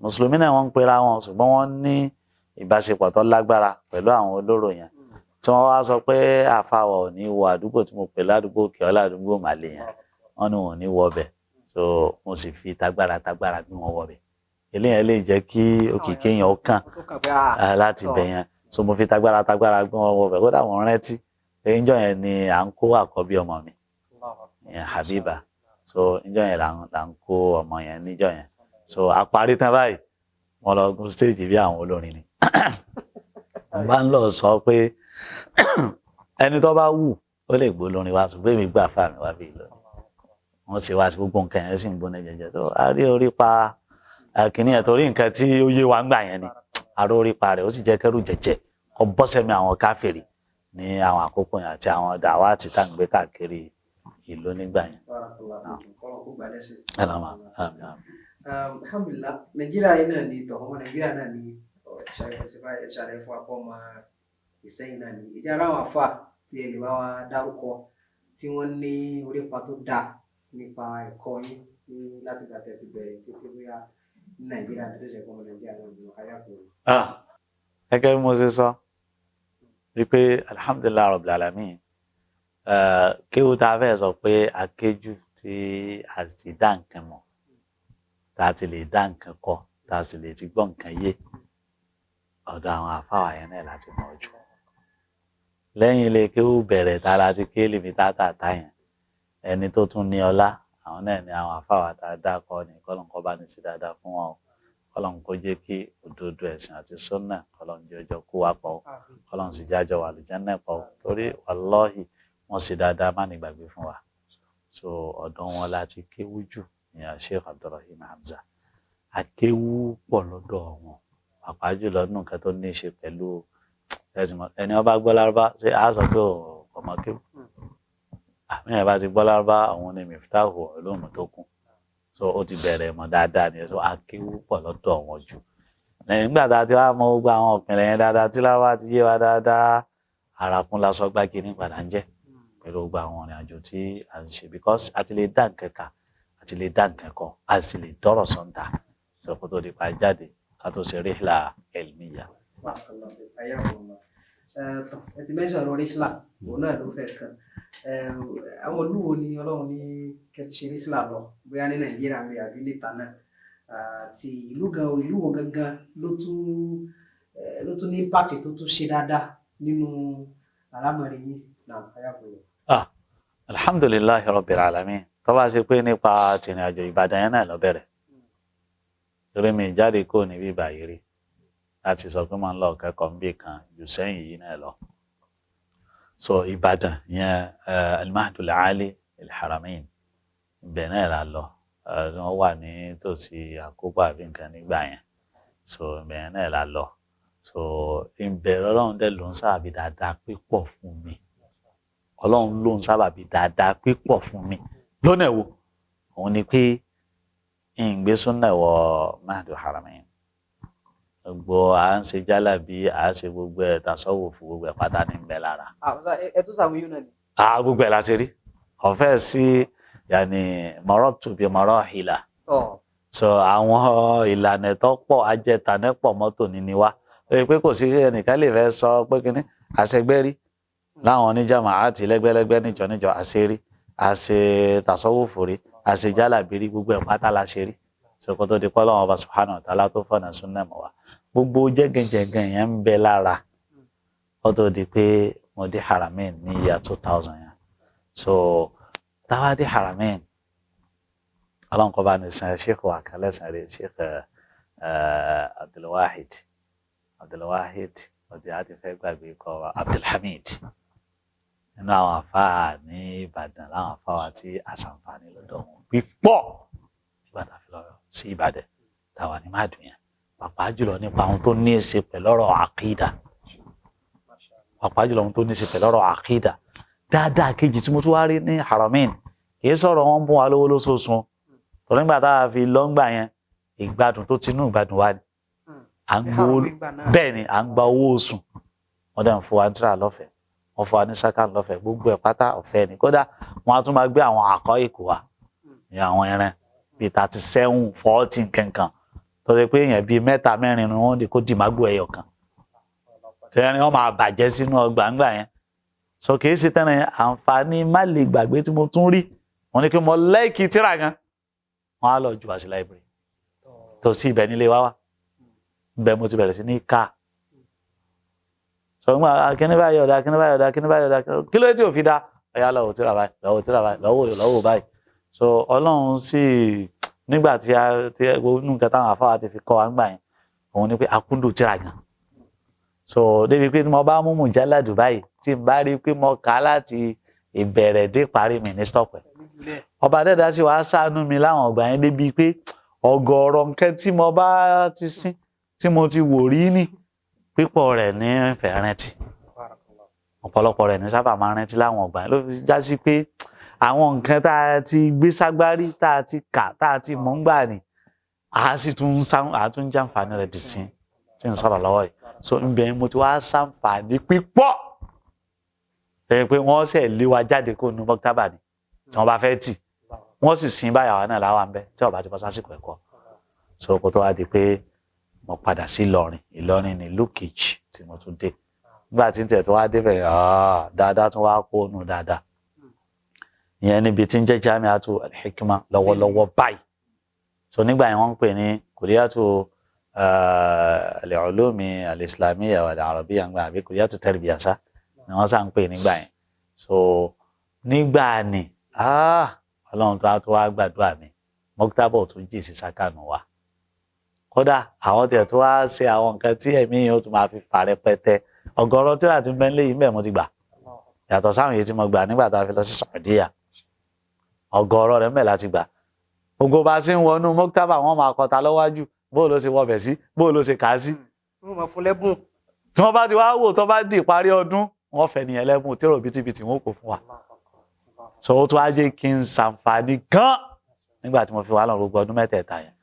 S3: mùsùlùmí náà wọ́n ń pera wọn, ṣùgbọ́n wọ́n ní ìbáṣepọ̀ tó lágbára pẹ̀lú àwọn olóró yẹn, tí wọ́n wá sọ pé àfàwọ̀ ò ní wọ àdúgbò tí mo pè ládùúgbò òkè ọlá, àdúgbò màlẹ yẹn, wọ́n ní wọn ò ní wọ bẹ̀. So mo sì fi tagbára tagbára bí wọ́n wọ bẹ̀. Eléyẹn lè jẹ́ kí òkìkí yẹn ó kàn láti bẹ̀ yẹn. So mo fi tagbára tagbára bí wọ́n wọ bẹ̀. Kódà wọ́n rántí pé níjọ́ yẹn ni à ń kó àkọ́bí ọmọ mi ìyẹn Habiba. So níjọ́ yẹn là ń kó ọmọ yẹn níjọ́ yẹn. So a parí tán báyìí, wọ́n lọ gun stage bí àwọn olórin ni. Mo bá ń lọ sọ pé ẹni tó bá wù ó lè gbó lórin wa, ṣùgbọ́n èmi gbà fà mí wá bí lónìí. Wọ́n sì wá sí gbogbo nǹkan yẹn sì ń gbóná jẹjẹ. So a rí orí pa kìnìún yẹn torí nǹkan tí ó yé wa ń gbà yẹn ni a rí orí pa rẹ̀, ó sì jẹ́ kẹ́rù jẹjẹ kọ bọ́sẹ̀mí àwọn káfíìrì ní àwọn àkókò yẹn àti àwọn dàwa àti tá à ń gbé káàkiri ìlú nígbà yẹn.
S2: Alhamdulillah, Nàìjíríà yìí náà ni tọ̀, ọmọ Nàìjíríà náà ni ṣàlàyé fún akọ́ ọmọ Ìsẹ́yìn náà ni ìjà ara àwọn àfà tí ẹ lè bá wa dárúkọ tí wọ́n ní orípa tó dáa nípa ẹ̀kọ́ yín ní láti gbà tẹ́ ti bẹ̀rẹ̀ títí bóyá ní Nàìjíríà tó ṣe kọ́ ọmọ Nàìjíríà náà ní ayákùnrin.
S3: Gẹ́gẹ́ bí mo ṣe sọ wípé alhamdulilayi rabbil alamin, kéwù tá a fẹ́ sọ pé akéjù tí a sì dá nǹkan mọ̀, tá a ti lè dá nǹkan kọ, tá a sì lè ti gbọ́ nǹkan yé, ọ̀dọ̀ àwọn àfáwà yẹn náà láti mọ̀ jù. Lẹ́yìn ilé kéwù bẹ̀rẹ̀ tá a la ti kéèlì mi tátàtà yẹn, ẹni tó tún ní ọlá àwọn náà ni àwọn àfáwà tá a dá kọ́ ni, kọ́lọ́n kọ́ bá ní sí dáadáa fún wọn o, kọ́lọ́n kó jẹ́ kí òdodo ẹ̀sìn àti sunnah kọ́lọ́n jẹ́ ọjọ́ kó wa pọ̀, kọ́lọ́n sì jájọ wà lùjánnà pọ̀, torí wàlọ́hì wọ́n sì dáadáa má ní gbàgbé fún wa. So ọ̀dọ̀ wọn láti kéwú jù ní Sheikh Abdulrahim Hamza. Akéwú pọ̀ lọ́dọ̀ wọn, pàápàá jùlọ nínú nǹkan tó ní í ṣe pẹ̀lú ẹni wọn bá gbọ́ lárúbá ṣé a sọ pé ọmọ kéwú, àmì ẹ̀ bá ti gbọ́ lárúbá òun ni miftahu ulum tó kù. So ó ti bẹ̀rẹ̀ mọ̀ dáadáa ni. So akéwú pọ̀ lọ́dọ̀ wọn jù. Lẹ́yìn nígbà tá a ti wá mọ gbogbo àwọn òpìnlẹ̀ yẹn dáadáa tí lárúbá ti yé wa dáadáa, Àràkún lásán gbági ní padà ń jẹ́ pẹ̀lú gbogbo àwọn ìrìn àjò tí à ń ṣe, because a ti lè dá nǹkan kà, a ti lè dá nǹkan kọ, a sì lè dọ́rọ̀ sọ́ńtà sọ kó tó di pa jáde ká tó ṣe rihla ilmiya.
S2: Ẹ ti mẹ́sàn ọ̀rọ̀ rihla, òun náà ló fẹ́ kàn. Àwọn olúwo ni Ọlọ́run ní kẹ́ ti ṣe rihla lọ, bóyá ní Nàìjíríà mi àbí níta náà, àti ìlú gan, ìlú wo gangan ló tún ní impact tó tún ṣe dáadáa nínú àlámọ̀rí yín náà ayákùnrin?
S3: Ah, alhamdulillahi rabbil alamin. Tó bá ṣe pé nípa tìrìn àjò, Ìbàdàn yẹn náà lọ bẹ̀rẹ̀, torí mi jáde kó níbí báyìí rí láti sọ pé máa ń lọ kẹ́kọ̀ọ́ níbì kan jù sẹ́yìn yìí náà lọ. So Ìbàdàn yẹn, al-Mahdul Ali al-Haramain, ibẹ̀ náà la lọ. Wọ́n wà ní tòsí Àkóbọ̀ àbí nǹkan nígbà yẹn. So ibẹ̀ yẹn náà la lọ. So ìbẹ̀rẹ̀, Ọlọ́run dẹ̀ ló ń sábàbí dáadáa pípọ̀ fún mi. Ọlọ́run ló ń sábàbí dáadáa pípọ̀ fún mi lọ́nà ẹ̀wò òun ni pé ìgbé súnà wọ Mahdul Haramain, gbogbo à ń ṣe jálàbí, à ń ṣe gbogbo ẹ̀, tasawuf, gbogbo ẹ̀ pátá ní ń bẹ lára.
S2: Ẹ tún sàwọn yóò náà ni.
S3: A gbogbo ẹ̀ la ṣe rí ọ̀fẹ́ sí, yàní maratu bi marahila. So àwọn ìlànà tó pọ̀ ajẹtanẹ́ pọ̀ mọ́tò níní wa ó yẹ pé kò sí ẹnìkan lè fẹ́ sọ pé kínní àṣegbẹ́rí láwọn oníjàmà àti lẹ́gbẹ́lẹ́gbẹ́ níjọ níjọ àṣerí, àṣe tasawufu rí, àṣe jálàbí rí, gbogbo ẹ̀ pátá la ṣe rí. So kó tó di pé Ọlọ́run Ọba subhanahu wa ta'ala tó fọ̀nà súnà mọ́ wa, gbogbo jẹ́gẹ́jẹ́gẹ́ yẹn ń bẹ lára kó tó di pé mo dé Haramain ní year 2000 yẹn. So táwa dé Haramain, Ọlọ́run kọ́ bá ní san sheikh wa kan lẹ́sàn rẹ̀, Sheikh Abdulwahid, Abdulwahid ọdí àti fẹ́ gbàgbé kọ́ wa, Abdulhamid, nínú àwọn àfáà ní Ìbàdàn, láwọn àfáà wa tí àṣàǹfààní lọ́dọ̀ wọn pípọ̀ nígbà tá a fi lọ sí Ìbàdàn táwa ní máàdùn yẹn, pàápàá jùlọ nípa ohun tó ní í ṣe pẹ̀lú ọ̀rọ̀ àkídà, pàápàá jùlọ ohun tó ní í ṣe pẹ̀lú ọ̀rọ̀ àkídà. Dáadáa kejì tí mo tún wá rí ní Haramain, kì í sọ̀rọ̀ wọn ń bún wa lówó lóṣooṣù, torí nígbà tá a fi lọ́ngbà yẹn, ìgbádùn tó tinú ìgbádùn wa ni à ń gbowó. Bẹ́ẹ̀ ni, à ń gba owó oṣù, wọ́n dẹ̀ ń fún wa ní tíra lọ́fẹ̀ẹ́, wọ́n fún wa ní sákà lọ́fẹ̀ẹ́, gbogbo ẹ̀ pátá ọ̀fẹ́ ni. Kódà wọ́n á tún máa gbé àwọn àkọ́ ìkó wa ní àwọn ẹran bíi 37, 40 kankan, tó ṣe pé èèyàn bíi mẹ́ta mẹ́rin ni wọ́n lè kó dìmágbó ẹyọ kan tẹ́rin, wọ́n máa bàjẹ́ sínú ọgbà ńgbà yẹn. So kì í ṣe tẹ́rin àǹfààní má lè gbàgbé tí mo tún rí wọ́n ní kí mo lẹ́ẹ̀kì tíra gan, wọ́n á lọ jù wá sí library tó sí ibẹ̀ nílé wá wá. Ibẹ̀ mo ti bẹ̀rẹ̀ sí ní ká sọ nígbà kíní báyìí ọ̀dà, kíní báyìí ọ̀dà, kíní báyìí ọ̀dà, kí ló dé tí ò fi dá ọ̀yà lọ́wọ́ tíra báyìí, lọ́wọ́ tíra báyìí, lọ́wọ́ lọ́wọ́ báyìí. So Ọlọ́run sì nígbà tí a tí inú nǹkan táwọn afáwa ti fi kọ́ wa ńgbà yẹn, òun ni pé akúndùn tíra gan. So débi pé tí mo bá mú mùjáládù báyìí, tí n bá rí i pé mo kà á láti ìbẹ̀rẹ̀ dé parí, mi ní stop ẹ̀. Ọba dẹ́dá sì wàá ṣàánú mi láwọn ọgbà yẹn débi pé ọ̀gọ̀ọ̀rọ̀ nǹkan tí mo bá ti sín, tí mo ti wò rí, ní pípọ̀ rẹ̀ ní fẹ́ rántí, ọ̀pọ̀lọpọ̀ rẹ̀ ní sábà máa rántí láwọn ọgbà yẹn. Ló fi já sí pé àwọn nǹkan tá a ti gbé ságbárí, tá a ti kà, tá a ti mọ̀ ń gbà ní, a sì tún ń sá, a tún ń jàǹfààní rẹ̀ dì sí tí ń sọ̀rọ̀ lọ́wọ́ yìí. So ńbẹ̀ mo ti wá ṣàǹfààní pípọ̀ ẹ pé wọ́n ṣẹ̀ lé wa jáde kó nu mọ́tàbà ni tí wọ́n bá fẹ́ tì, wọ́n sì sin báyà wa náà láwa ń bẹ tí ó bá ti bọ́ sásìkò ẹ̀kọ́. So kó tó wá di pé mo padà sí Ìlọrin, Ìlọrin ní ìlú kejì tí mo tún dé. Nígbà tí n tẹ̀ tó wá débẹ̀, dáadáa tún wá kó nù dáadáa ìyẹn níbi tí ń jẹ́ Jamiatu Al-Hikma lọ́wọ́lọ́wọ́ báyìí. So nígbà yẹn, wọ́n ń pè ní Kuliyatu Al-Ulumi Al-Islamiyya wal-Arabiyya ńgbà, àbí Kuliyatu Tarbiya sá ni wọ́n sá ń pè nígbà yẹn. So nígbà ni Ọlọ́run tó wá tó wá gbàdúrà mi, mọ́kítàbọ̀ tó jì sí sákànù wa. Kódà àwọn tiẹ̀ tó wá ṣe àwọn nǹkan tí ẹ̀mí yẹn ó tún máa fi fà rẹpẹtẹ. Ọ̀gọ̀rọ̀ tíra tí ń bẹ nílé yìí ń bẹ mo ti gbà, yàtọ̀ sáwọn èyí tí mo gbà nígbà tá a fi lọ sí Saudiya, ọ̀gọ̀rọ̀ rẹ̀ ń bẹ láti gbà. Gbogbo bá a ṣe ń wọnú mọ́kítàbà, wọn máa kọta lọ́wájú bó ló ṣe wọbẹ̀ sí, bó ló ṣe kà á sí.
S2: Wọ́n máa fún lẹ́bùn.
S3: Tí wọ́n bá ti wá wò, tó bá di ìparí ọdún, wọ́n fẹ́ nìyẹn lẹ́bùn tí rò bìtìbìtì wọn kò fún wa. So ó tún wá jẹ́ kí n ṣàǹfààní gan nígbà tí mo fi wà lọ gbogbo ọdún mẹ́tẹ̀ẹ̀ta yẹn.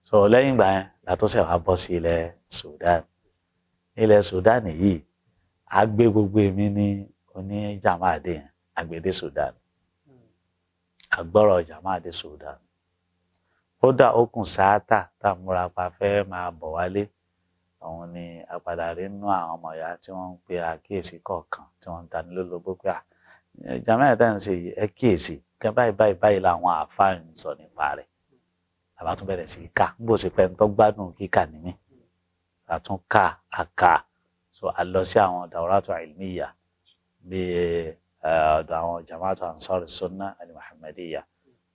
S3: So lẹ́yìn ìgbà yẹn látọ́sẹ̀ wá bọ́ sí ilẹ̀ Sudan. Ilẹ̀ Sudan yìí, A gbé gbogbo èmi ní oní jàmáàdé yẹn, àgbèdè Sudan, àgbọ̀rọ̀ jàmáàdé Sudan. Kódà ó kùn sáátà tá a múra pa fẹ́ máa bọ̀ wálé, òun ni a padà rí nínú àwọn ọmọ ìyá tí wọ́n ń pe àkíyèsí kọ̀ọ̀kan tí wọ́n ń tani lólobó pé à jàmáà tá à ń ṣe yìí, ẹ kíyèsí kẹ báyìí báyìí báyìí làwọn àáfàá ń sọ nípa rẹ̀. Àbá tún bẹ̀rẹ̀ sí í kà ń bò sí pé ń tó gbádùn kíkà ní mí, àtún kà àkà. So a lọ sí àwọn dawratu ilmiya bíi ọ̀dọ̀ àwọn jamaatu Ansar Sunna al-Muhammadiyya.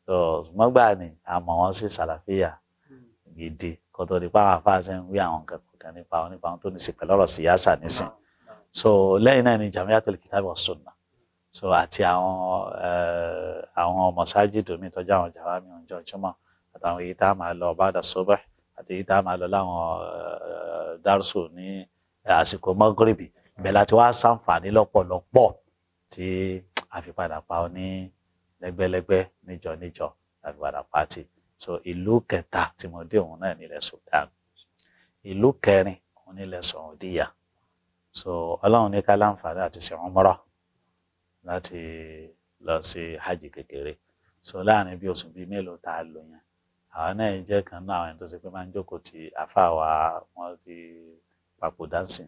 S3: So mọ́gbà ni a mọ̀ wọ́n sí sàlàfíà gidi kó tó di pa àwọn afáà ṣe ń wí àwọn nǹkan kọ̀ọ̀kan nípa àwọn tó ní sí pẹ̀lú ọ̀rọ̀ síyáṣà nísìn. So lẹ́yìn náà ni Jamiatul Kitab wa Sunnah, so àti àwọn mọ̀sájìdù mi tọ́jú àwọn jàmáà ọjọ́ Jímọ̀, àtàwọn èyí tá a máa lọ ba'da subh, àti èyí tá a máa lọ láwọn dárúsù ní àsìkò mọ́gírìbì. Ibẹ̀ láti wá sàǹfààní lọ́pọ̀lọpọ̀ tí a fi padà pa ọ ní lẹ́gbẹ́lẹ́gbẹ́, níjọ níjọ la fi padà pa tì. So ìlú kẹta tí mo dé, òun náà nílẹ̀ Sudan. Ìlú kẹrin, òun nílẹ̀ Saudiya. So Ọlọ́run ní ká láǹfààní àti ṣe umrah, láti lọ sí hajj kékeré. So láàrin bí oṣù bíi mélòó tá a lò yẹn, àwọn náà jẹ́ kan náà àwọn ẹni tó ṣe pé máa ń jókòó ti àfáà wa, wọ́n ti papòdà sìn,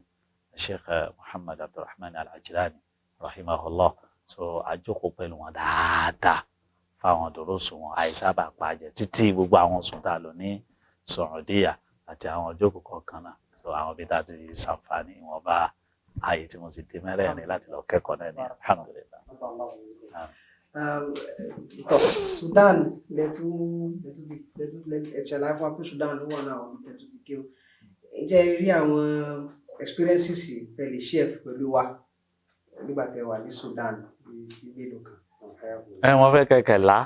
S3: Sheikh Muhammad Abdulrahman Al-Ajlani rahimahullah. So a jókòó pẹ̀lú wọn dáadáa fáwọn dòrósù wọn, àìsábà pàjẹ́ títí gbogbo àwọn oṣù tá a lò ní Saudiya àti àwọn ìjókòó kọ̀ọ̀kan náà. So àwọn ibi tá a ti ṣàǹfààní ìwọ̀nba ààyè tí mo sì dé mẹ́rẹ̀ẹ̀rin láti lọ kẹ́kọ̀ọ́ náà ní, alhamdulillah.
S2: Tọ, Sudan lẹ́tú lẹ́tú ti lẹ́tú ẹ ṣàlàyé fún wa pé Sudan ló wà náà, àwọn tẹ̀tú ti kéwù. Ǹjẹ́ ẹ rí àwọn experiences tẹ́ lè share pẹ̀lú wa nígbà tẹ́ wà ní Sudan bí mélòó kan?
S3: Ẹ wọ́n fẹ́ kẹ̀kẹ́ là,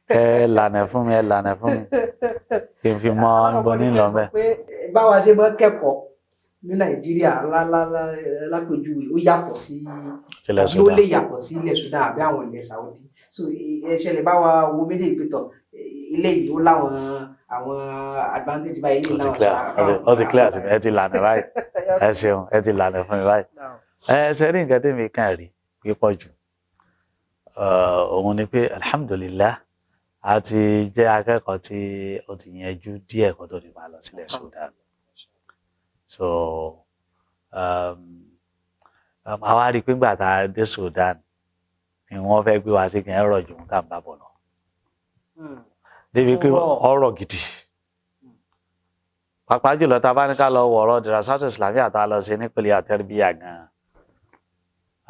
S3: ẹ lànà fún mi, ẹ lànà fún mi kí n fi mọ ibo ní lọ bẹ́ẹ̀.
S2: Pé báwa ṣe máa kẹ́kọ̀ọ́ ní Nàìjíríà lápèjúwe, ó yàtọ̀ sí
S3: tilẹ̀
S2: àbí ó
S3: Sudan
S2: lè yàtọ̀ sí ilẹ̀ Sudan àbí àwọn ilẹ̀ Saudi. So ẹ ṣẹlẹ̀ báwa wo méjèèjì pé tọ̀, ilé yìí ó láwọn àwọn advantage báyìí, ilé
S3: Ó ti
S2: láwọn
S3: clear, ó ti clear sí mi. Ẹ ti lànà báyìí, ẹ ṣeun, ẹ ti lànà fún mi báyìí. Ẹ ṣe rí nǹkan tẹ́mi kàn rí pípọ̀ jù, òun ni pé alhamdulillah, a ti jẹ́ akẹ́kọ̀ọ́ tí ó ti yanjú díẹ̀ kó tó di máa lọ sílẹ̀ Sudan. So àwa rí i pé nígbà tá a dé Sudan ni wọ́n fẹ́ gbé wa sí kí n rọ̀ jù tá à ń bá bọ̀ lọ, débi pé ọ̀rọ̀ gidi, pàápàá jùlọ tá a bá ní ká lọ wọ̀rọ̀ dirasat islamiyya tá a lọ sí nípele àtẹrìbíyà gan-an,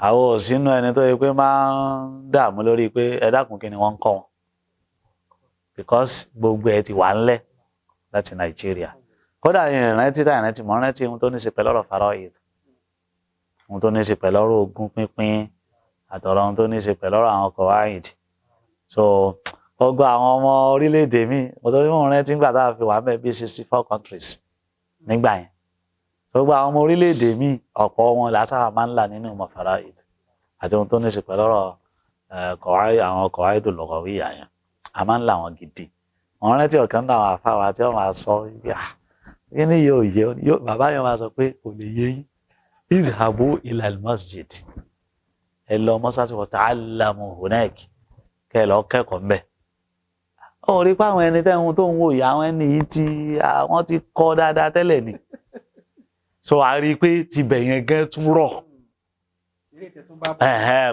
S3: àwọn ò sínú ẹni tó yẹ pé máa ń dààmú lórí pé ẹ dákun, kí ni wọ́n ń kọ́ wọn, because gbogbo ẹ ti wà ńlẹ̀ láti Nàìjíríà. Kódà ìrántí tá ìrántí mọ́ rántí ohun tó ní ṣe pẹ̀lú ọ̀rọ̀ faraid, ohun tó ní ṣe pẹ̀lú ọ̀rọ̀ ogún pínpín, àtọ̀rọ̀ ohun tó ní ṣe pẹ̀lú ọ̀rọ̀ àwọn qawaid. So gbogbo àwọn ọmọ orílẹ̀-èdè míì, mo tó ní mò ń rántí nígbà tá a fi wà mẹ́ bíi 64 countries nígbà yẹn, gbogbo àwọn ọmọ orílẹ̀-èdè míì, ọ̀pọ̀ wọn làásàrà máa ń là nínú ìmọ̀ faraid àti ohun tó ní ṣe pẹ̀lú ọ̀rọ̀ qawaid, àwọn qawaid lughawiyya yẹn, a máa ń là wọn gidi. Wọn rántí ọ̀kan náà àwọn àfáwà tí wọ́n máa sọ, kí ni yóò yé bàbá yẹn, máa sọ pé kò lè yé yín, idhabu ila al-masjid, ẹ lọ mọ́sáàsì, wa ta'allamu hunak, kẹ́ ẹ lọ kẹ́kọ̀ọ́ mbẹ́. Ó rí pé àwọn ẹni tẹ́hun tó ń wò yìí, àwọn ẹni yìí tí wọ́n ti kọ́ dáadáa tẹ́lẹ̀ ni. So a rí i pé tibẹ̀ yẹn gẹ́ tún rọ̀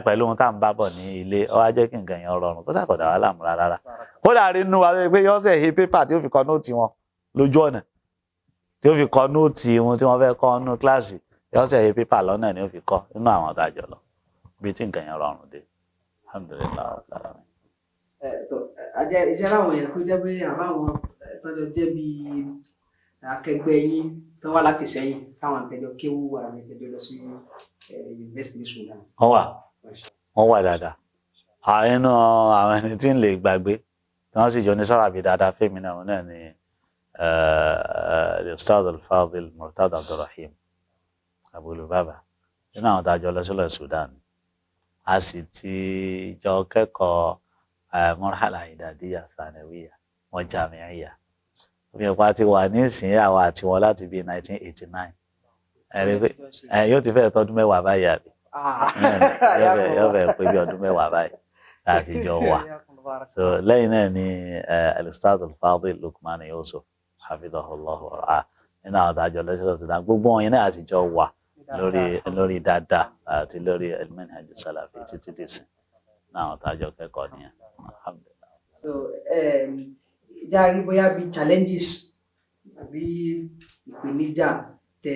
S3: pẹ̀lú ohun tá à ń bá bọ̀ ní ilé. Ó wá jẹ́ kí nǹkan yẹn rọrùn, kódà kò dà wá láàmú rárá. Kódà rí inú wa pé yọ́sẹ̀ he pépà tí ó fi kọ note wọn lójú ọ̀nà, tí ó fi kọ note wọn tí wọ́n fẹ́ kọ́ nínú kíláàsì, yọ́sẹ̀ he pépà lọ́nà ni ó fi kọ́ nínú àwọn àtàjọ lọ bí tí nǹkan yẹn rọrùn dé, alhamdulillahi rabbil alamin.
S2: Ìjẹ́ láwọn èèyàn tó jẹ́ pé àbáwọn tọ́jọ́ jẹ́ bí akẹgbẹ́ yín tó wá láti sẹ́yìn, táwọn àtẹjọ kéwú, àwọn àtẹjọ lọ sí yunifásitì ní Sudan?
S3: Wọ́n wà, wọ́n wà dáadáa. Inú àwọn ẹni tí ń lè gbàgbé tí wọ́n sì jọ ní sábàbí dáadáa fẹ́mi náà, wọn náà ni Ustaz Al-Fadil Murtada Abdulrahim Abulubaba, nínú àwọn tá a jọ lọ sílẹ̀ Sudan, a sì ti jọ kẹ́kọ̀ọ́ marhala idadiya, thanawiya, wọn jamiya. Omi ìpa ti wà ní ìsìn àwa àti wọn láti bíi 1989. Ẹ rí pé ẹ yóò ti fẹ́ tọdún 10 báyìí àbí? Yóò fẹ́ pé bí ọdún 10 báyìí láti jọ wà. So lẹ́yìn náà ni al-Ustadh al-Fadil Lukman Yusuf hafidhahullahu wa ra'ah, nínú àwọn àtàjọ lẹ́sọ̀rọ̀ Sudan, gbogbo wọn yẹn náà àti jọ wà lórí dáadáa àti lórí al-manhaj as-salafi títí dìsìn náà, àwọn àtàjọ kẹ́kọ̀ọ́ nìyẹn, alhamdulillah.
S2: So ìjà rí bóyá bíi challenges àbí ìpèníjà tẹ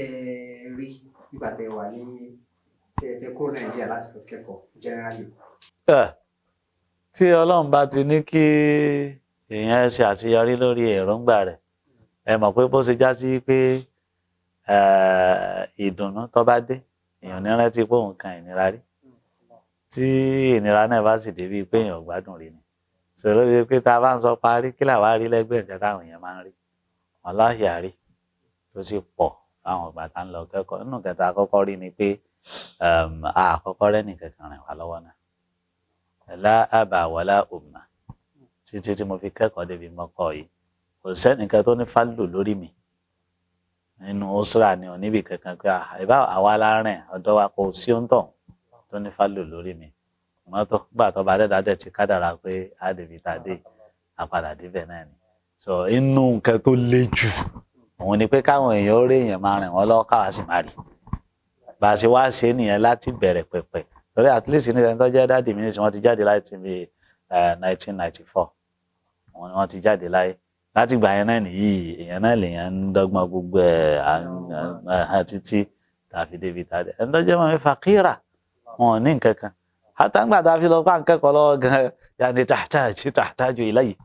S2: rí nígbà tẹ wà ní tẹ kúrò Nàìjíríà láti lọ kẹ́kọ̀ọ́ generally?
S3: Tí Ọlọ́run bá ti ní kí èèyàn ṣe àṣeyọrí lórí èròǹgbà rẹ̀, ẹ mọ̀ pé bó ṣe já sí pé ìdùnnú tó bá dé, èèyàn ní rántí pé òun kan ìnira rí. Tí ìnira náà bá sì dé, bíi pé èèyàn ò gbádùn rí ni. Sọ lórí pé tá a bá ń sọ parí kí làwa rí lẹ́gbẹ̀ẹ́ nǹkan táwọn èèyàn máa ń rí, wàláhì àrí tó sì pọ̀ láwọn ìgbà tá ń lọ kẹ́kọ̀ọ́. Nínú kẹta àkọ́kọ́ rí ni pé àkọ́kọ́ rẹ́ nìkan kan rìn wá lọ́wọ́ náà, la aba wala umma, títí tí mo fi kẹ́kọ̀ọ́ débi mọ́kọ́ yìí, kò sẹ́nìkan tó ní fálù lórí mi nínú usra ni ò níbi kankan pé ìbá àwa la rìn ọ̀dọ́ wa, kò sí òǹtọ̀ tó ní fálù lórí mi. Mọ́tò gbà tó bá dẹ́dá dẹ̀ ti kádàrá pé á débi tá a dé, àpadà débẹ̀ náà ni. So inú nǹkan tó le jù òun ni pé káwọn èèyàn ó rí èèyàn máa rìn wọ́n lọ́wọ́, káwa sì máa rí bá a ṣe wá ṣe nìyẹn láti bẹ̀rẹ̀ pẹ̀pẹ̀. Torí at least ní ẹni tó jẹ́ daddy mi nísìnyí, wọ́n ti jáde láti bí 1994 òun ni wọ́n ti jáde láyé. Láti ìgbà yẹn náà nìyí, èèyàn náà lèèyàn ń dọ́gbọ́n gbogbo ẹ̀ títí tàfi débi tàdé. Ẹni tó jẹ́ mọ́ mi fàkírà, wọn ò ní nǹkan kan. Hátà ńgbà tá a fi lọ pa nkẹ́kọ̀ọ́ lọ́wọ́ gan, yàní tàtájú ilayhi,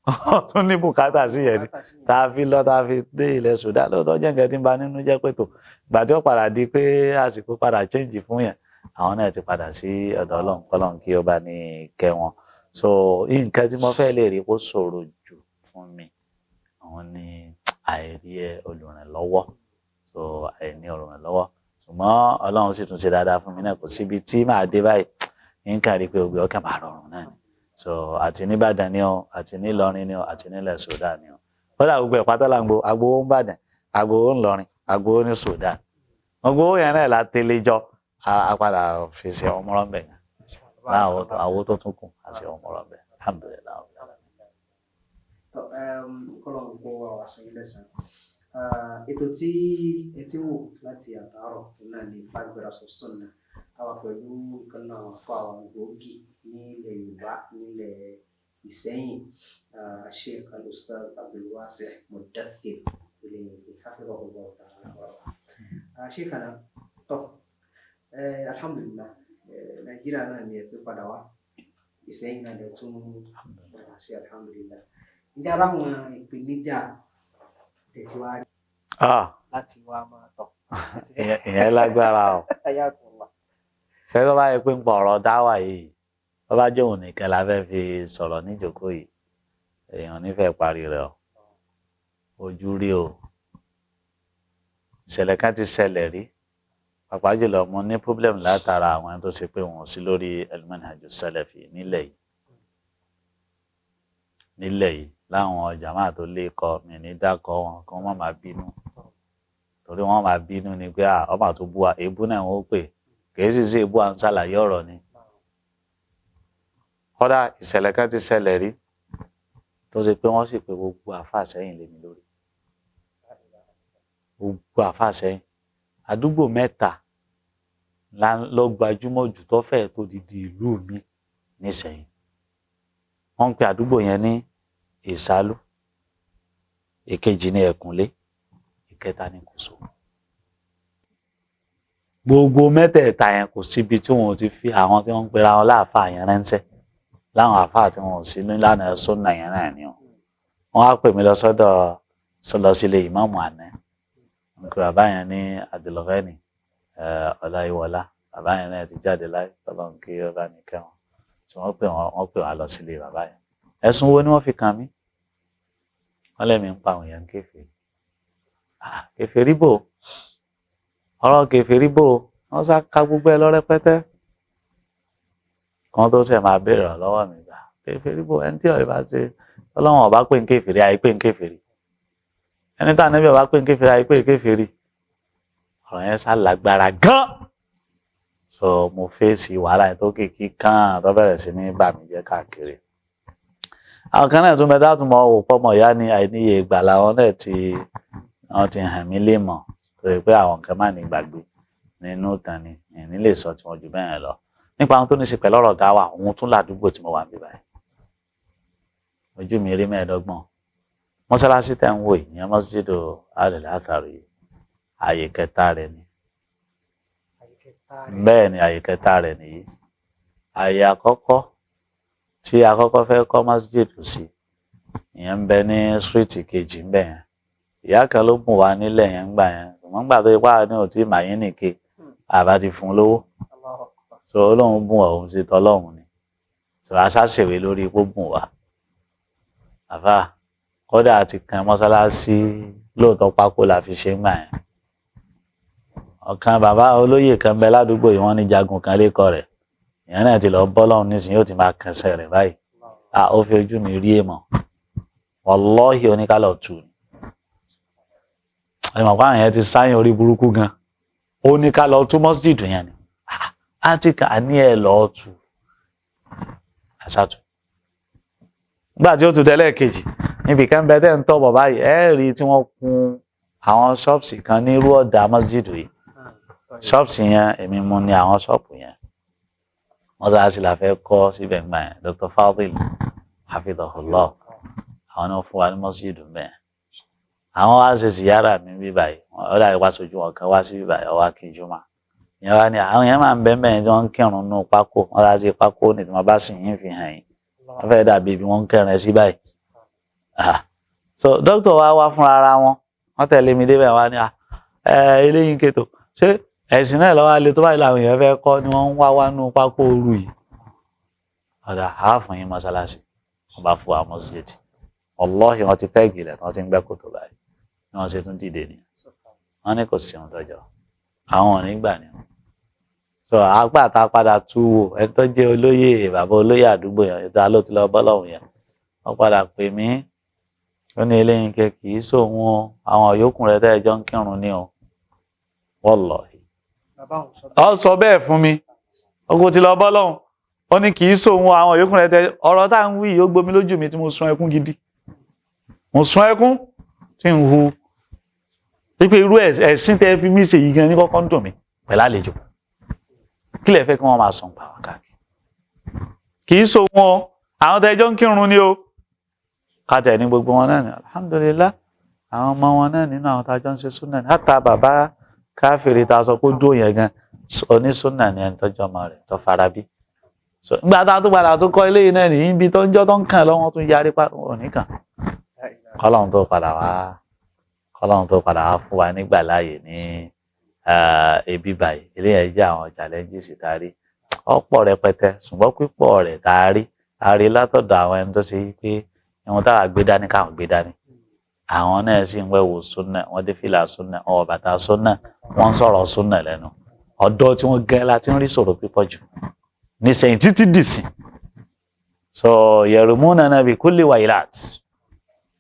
S3: wọ́n tún ní bùkátà sí yẹn ni tá a fi lọ, tá a fi dé ilẹ̀ Sudan. Lóòótọ́ jẹ́ nǹkan tí ń ba nínú jẹ́ pé tó ìgbà tí ó padà di pé àsìkò padà change fún yẹn, àwọn náà ti padà sí ọ̀dọ̀ Ọlọ́run, kọ́lọ́run kí ó bá ní kẹ́ wọn. So nǹkan tí mo fẹ́ lè rí kó ṣòro jù fún mi, àwọn ní àìrí ẹ olùrànlọ́wọ́. So àìní olùrànlọ́wọ́, ṣùgbọ́n Ọlọ́run sì tún ṣe dáadáa fún mi náà. Kò síbi tí màá dé báyìí, nǹkan rí pé ògbé ọkàn máa rọrùn náà ni. So àti nìbàdàn ni o, àti nílọrin ni o, àti nílẹ̀ Sudan ni o, kódà gbogbo ẹ̀ pátá là ń gbo agbowó ń bàdàn, agbowó ń lọrin, agbowó ní Sudan, gbogbo owó yẹn náà la tẹ́lẹ̀ jọ, a padà fi ṣe ọmọrọ ń bẹ̀ yẹn láwọn àwo tó tún kù àti ọmọrọ ń bẹ̀, alhamdulillahi.
S2: Kọ́lọ̀ ń kó wa sọ ilé sàn. Ètò tí ẹ ti wò láti àtàárọ̀ náà ní Five Brothers of Sunnah, àwa pẹ̀lú ìkan náà àwọn afọ àwọn gbòógì nílẹ̀ Yorùbá, nílẹ̀ Ìsẹ́yìn, Sheikh Al-Ustadh Abdulwasi Mudathir Eléyìí hafidhahullah ta'ala. Sheikh ana tọ́, alhamdulillah, Nàìjíríà náà ni ẹ ti padà wá, Ìsẹ́yìn náà lè tún padà sí, alhamdulillah. Ǹjẹ́ ara àwọn ìpèníjà tẹ̀tí wá rí láti wá máa tọ̀?
S3: Ìyẹn lágbára o.
S2: Ayakumullah.
S3: Ṣé tó bá yẹ pé ń pa ọ̀rọ̀ dáwà yìí, tó bá jẹ́ òun nìkan la fẹ́ fi sọ̀rọ̀ níjókòó yìí, èèyàn nífẹ̀ẹ́ parí rẹ̀ o. Ojú rí o. Ìṣẹ̀lẹ̀ kan ti ṣẹlẹ̀ rí, pàápàá jùlọ mo ní problem látara àwọn tó ṣe pé wọn ò sí lórí al-manhaj salafi nílẹ̀ yìí, láwọn jàmáà tó lé kọ mi ní dákọ wọn kí wọ́n má máa bínú, torí wọ́n máa bínú ni pé ọmọ tó bú wa, èébú náà wọ́n pè, kìí sì sí èébú, à ń ṣàlàyé ọ̀rọ̀ ni. Kódà ìṣẹ̀lẹ̀ kan ti ṣẹlẹ̀ rí tó ṣe pé wọ́n sì pé gbogbo àáfàá sẹ́yìn lé mi lórí, gbogbo àáfàá sẹ́yìn. Àdúgbò mẹ́ta ló gbajúmọ̀ jù tó fẹ́ẹ̀ tó didi ìlú mi nísẹ̀yìn. Wọ́n ń pe àdúgbò yẹn ní Ìsálú, èkejì ní Ẹ̀kúnlé, ìkẹta ní Kòso. Gbogbo mẹ́tẹ̀ẹ̀ta yẹn, kò síbi tí wọn ò ti fi àwọn tí wọ́n ń pera wọn láàfáà yẹn ránṣẹ́, láwọn àáfàá tí wọn ò sí nílànà sọ́nà yẹn náà ni wọ́n á pè mí lọ sọ́dọ̀, lọ sílé ìmáàmù àná. Nǹkan bàbá yẹn ní Abdulghani Ọláyíwọlá, bàbá yẹn náà ti jáde láyé, Ọlọ́run kí ó bá ní kẹ́ wọn. Tí wọ́n pè wọ́n, wọ́n pè wá lọ sílé bàbá yẹn. Ẹ̀sùn wo ni wọ́n fi kàn mí? Wọ́n lẹ́mi ń pa àwọn èèyàn kèfèrí. Kèfèrí bò, ọ̀rọ̀ kèfèrí bò, wọ́n sá ka gbogbo ẹ lọ rẹpẹtẹ kan tó ṣe máa béèrè ọ̀rọ̀ lọ́wọ́ mi gbà. Kèfèrí bò, ẹni tí ọ̀rẹ́ bá ṣe Ọlọ́run ọba pè ń kèfèrí, àìpé ń kèfèrí. Ẹni tá ànábì ọba pè ń kèfèrí, àìpé ń kèfèrí. Ọ̀rọ̀ yẹn sá lágbára gan. So mo fèsì wàhálà yẹn tó kìkì kan tó bẹ̀rẹ̀ sí ní bà mí jẹ́ káàkiri. Àwọn kan náà tún bẹ tá tún mọ òwò pọ́mọ ìyá ni, àìníye ìgbà làwọn náà ti wọ́n ti hàn mí lè mọ̀ tó yẹ pé àwọn nǹkan má ní gbàgbé nínú ìtàn ni ìní lè sọ tí wọ́n jù bẹ́ẹ̀ lọ. Nípa àwọn tó ní í ṣe pẹ̀lú ọ̀rọ̀ dáwà, òun tún ládùúgbò tí mo wà níbí báyìí. Ojú mi rí 25. Mọ́sálásí tẹ̀ ń wò yìí, ìyẹn Masjidu Al-Athar yìí, ààyè kẹta rẹ̀ ni. Bẹ́ẹ̀ ni, ààyè kẹta rẹ̀ nìyí. Ààyè àkọ́kọ́ tí a kọ́kọ́ fẹ́ kọ́ masjidu sí, ìyẹn ń bẹ ní síríìtì kejì ńbẹ̀ yẹn. Ìyá kan ló bùn wá nílẹ̀ yẹn ńgbà yẹn, ṣùgbọ́n ńgbà tó ipá ní òtí màyín nìke àbá ti fún un lówó. So Ọlọ́run bùn wá, òun sì tọ́lọ́run ni. So a ṣàṣèwé lórí ipò bùn wá. Àfà kódà ti kan mọ́sálásí lóòótọ́, pákó la fi ṣe ńgbà yẹn. Ọ̀kan bàbá olóyè kan bẹ ládùúgbò yìí, wọ́n ní jagun kan lẹ́kọ̀ọ́ rẹ̀. Ìyẹn náà ti lọ bọ́ lọ́hùn nísìnyí, yóò ti máa kẹsẹ̀ rẹ̀ báyìí. À ó fi ojú mi rí èèmọ̀. Wàlọ́hì oníkálọ̀ tù ní. Ẹ mọ̀ pé àwọn yẹn ti sáyìn orí burúkú gan. Oníkálọ̀ tú mọ́sídìí yẹn ni. Á ti kà ní ẹ̀ lọ́ọ́ tù. Àṣàtù. Nígbà tí ó tún tẹ́lẹ̀ kejì, níbi kan bẹ tẹ́ ń tọ́ bọ̀ báyìí, ẹ rí tí wọ́n kun àwọn ṣọ́ọ̀ṣì kan ní irú ọ̀dà mọ́sídìí yìí. Ṣọ́ọ̀ṣì yẹn èmi mú ní àwọn ṣọ́ọ̀pù yẹn. Mọ́sálásí la fẹ́ kọ́ síbẹ̀ ńgbà yẹn. Dr. Fadil hafidhahullah, àwọn náà fún wa ní mọ́sídìí mbẹ́. Àwọn wá ṣe ziyara mi bí báyìí, ó dàbí wá sojú wọn kan wá sí bí báyìí, ọwá kí jùmọ̀. Ìyẹn wá ní àwọn yẹn máa ń bẹ́ mẹ́rin tí wọ́n ń kírun nù pákó, mọ́sálásí pákó ní tí wọ́n bá sì yín fi hàn yín. Wọ́n fẹ́ dàbí ibi wọ́n ń kẹrin sí báyìí. So dókítà wa wá fúnra ara wọn, wọ́n tẹ̀lé mi débẹ̀ wá ní eléyìí ń kéto. Ṣé ẹ̀sìn náà lọ́wọ́ alẹ́ tó báyìí làwọn èèyàn fẹ́ kọ́ ni wọ́n ń wá wá nú pákó ooru yìí? Ọ̀dà àáfùn yín mọ́sálásí, wọ́n bá fún wa mọ́síjìdì. Wallahi wọ́n ti pẹ́ ìgìlẹ̀ tí wọ́n ti ń gbẹ́ kòtò báyìí ni wọ́n ṣe tún dìde ni. Wọ́n ní kò sí ohun tọ́jọ́, àwọn ò ní gbà ni. So apá àta padà tú wò, ẹni tó jẹ́ olóyè, bàbá olóyè àdúgbò yẹn, ìta ló ti lọ bọ́ lọ́hùn yẹn. Wọ́n padà pè mí, ó ní eléyìí kẹ kì í sóhun o, àwọn yòókù rẹ tẹ́ ẹ jọ ń kírun ní o. Wallahi. Ó sọ bẹ́ẹ̀ fún mi, ogun ti lọ bọ́ lọ́hùn. Ó ní kì í sóhun àwọn yòókù rẹ tẹ́. Ọ̀rọ̀ tá à ń wí yìí ó gbomi lójú mi tí mo sun ẹkún gidi. Mo sun ẹkún tí ń hu. Wípé irú ẹ̀sìn tẹ́ fi mí ṣe yìí gan ní kọ́kọ́ ń dùn mí pẹ̀lú àlejò. Kí lẹ fẹ́ kí wọ́n máa sùn pa wá káàkiri? Kì í sóhun o, àwọn tẹ́ jọ ń kírun ni o. Ká tẹ̀ ní gbogbo wọn náà ni, alhamdulillah, àwọn ọmọ wọn náà nínú àwọn tá a jọ ń ṣe súnà ní. Hátà bàbá káfíìrì tá a sọ pé ó dó yẹn gan, onísúnà ni ẹni tọ́jú ọmọ rẹ̀ tó fara bí. So nígbà tá a tún padà tún kọ́ eléyìí náà nìyí, ibi tó ń jọ́ tó ń kàn lọ́wọ́ tún yarí pa òní kàn. Kọ́lọ́run tó padà wá, Kọ́lọ́run tó padà wá fún wa nígbà láàyè ní ebi báyìí. Eléyìí jẹ́ àwọn challenges tá a rí. Ọ̀pọ̀ rẹpẹtẹ, ṣùgbọ́n pípọ̀ rẹ̀ tá a rí, a rí látọ̀dọ̀ àwọn ẹni tó ṣe pé ìwọ̀n táwa gbé dání káwọn gbé dání. Àwọn náà sì ń wẹ̀wò súnà, wọ́n dé fìlà súnà, wọ́n wọ bàtà súnà, wọ́n ń sọ̀rọ̀ súnà lẹ́nu. Ọ̀dọ́ tí wọ́n gẹ́ la ti ń rí sọ̀rọ̀ pípọ̀ jù nísẹ̀yìn títí dìsìn. So yarmunana bi kulli wailat.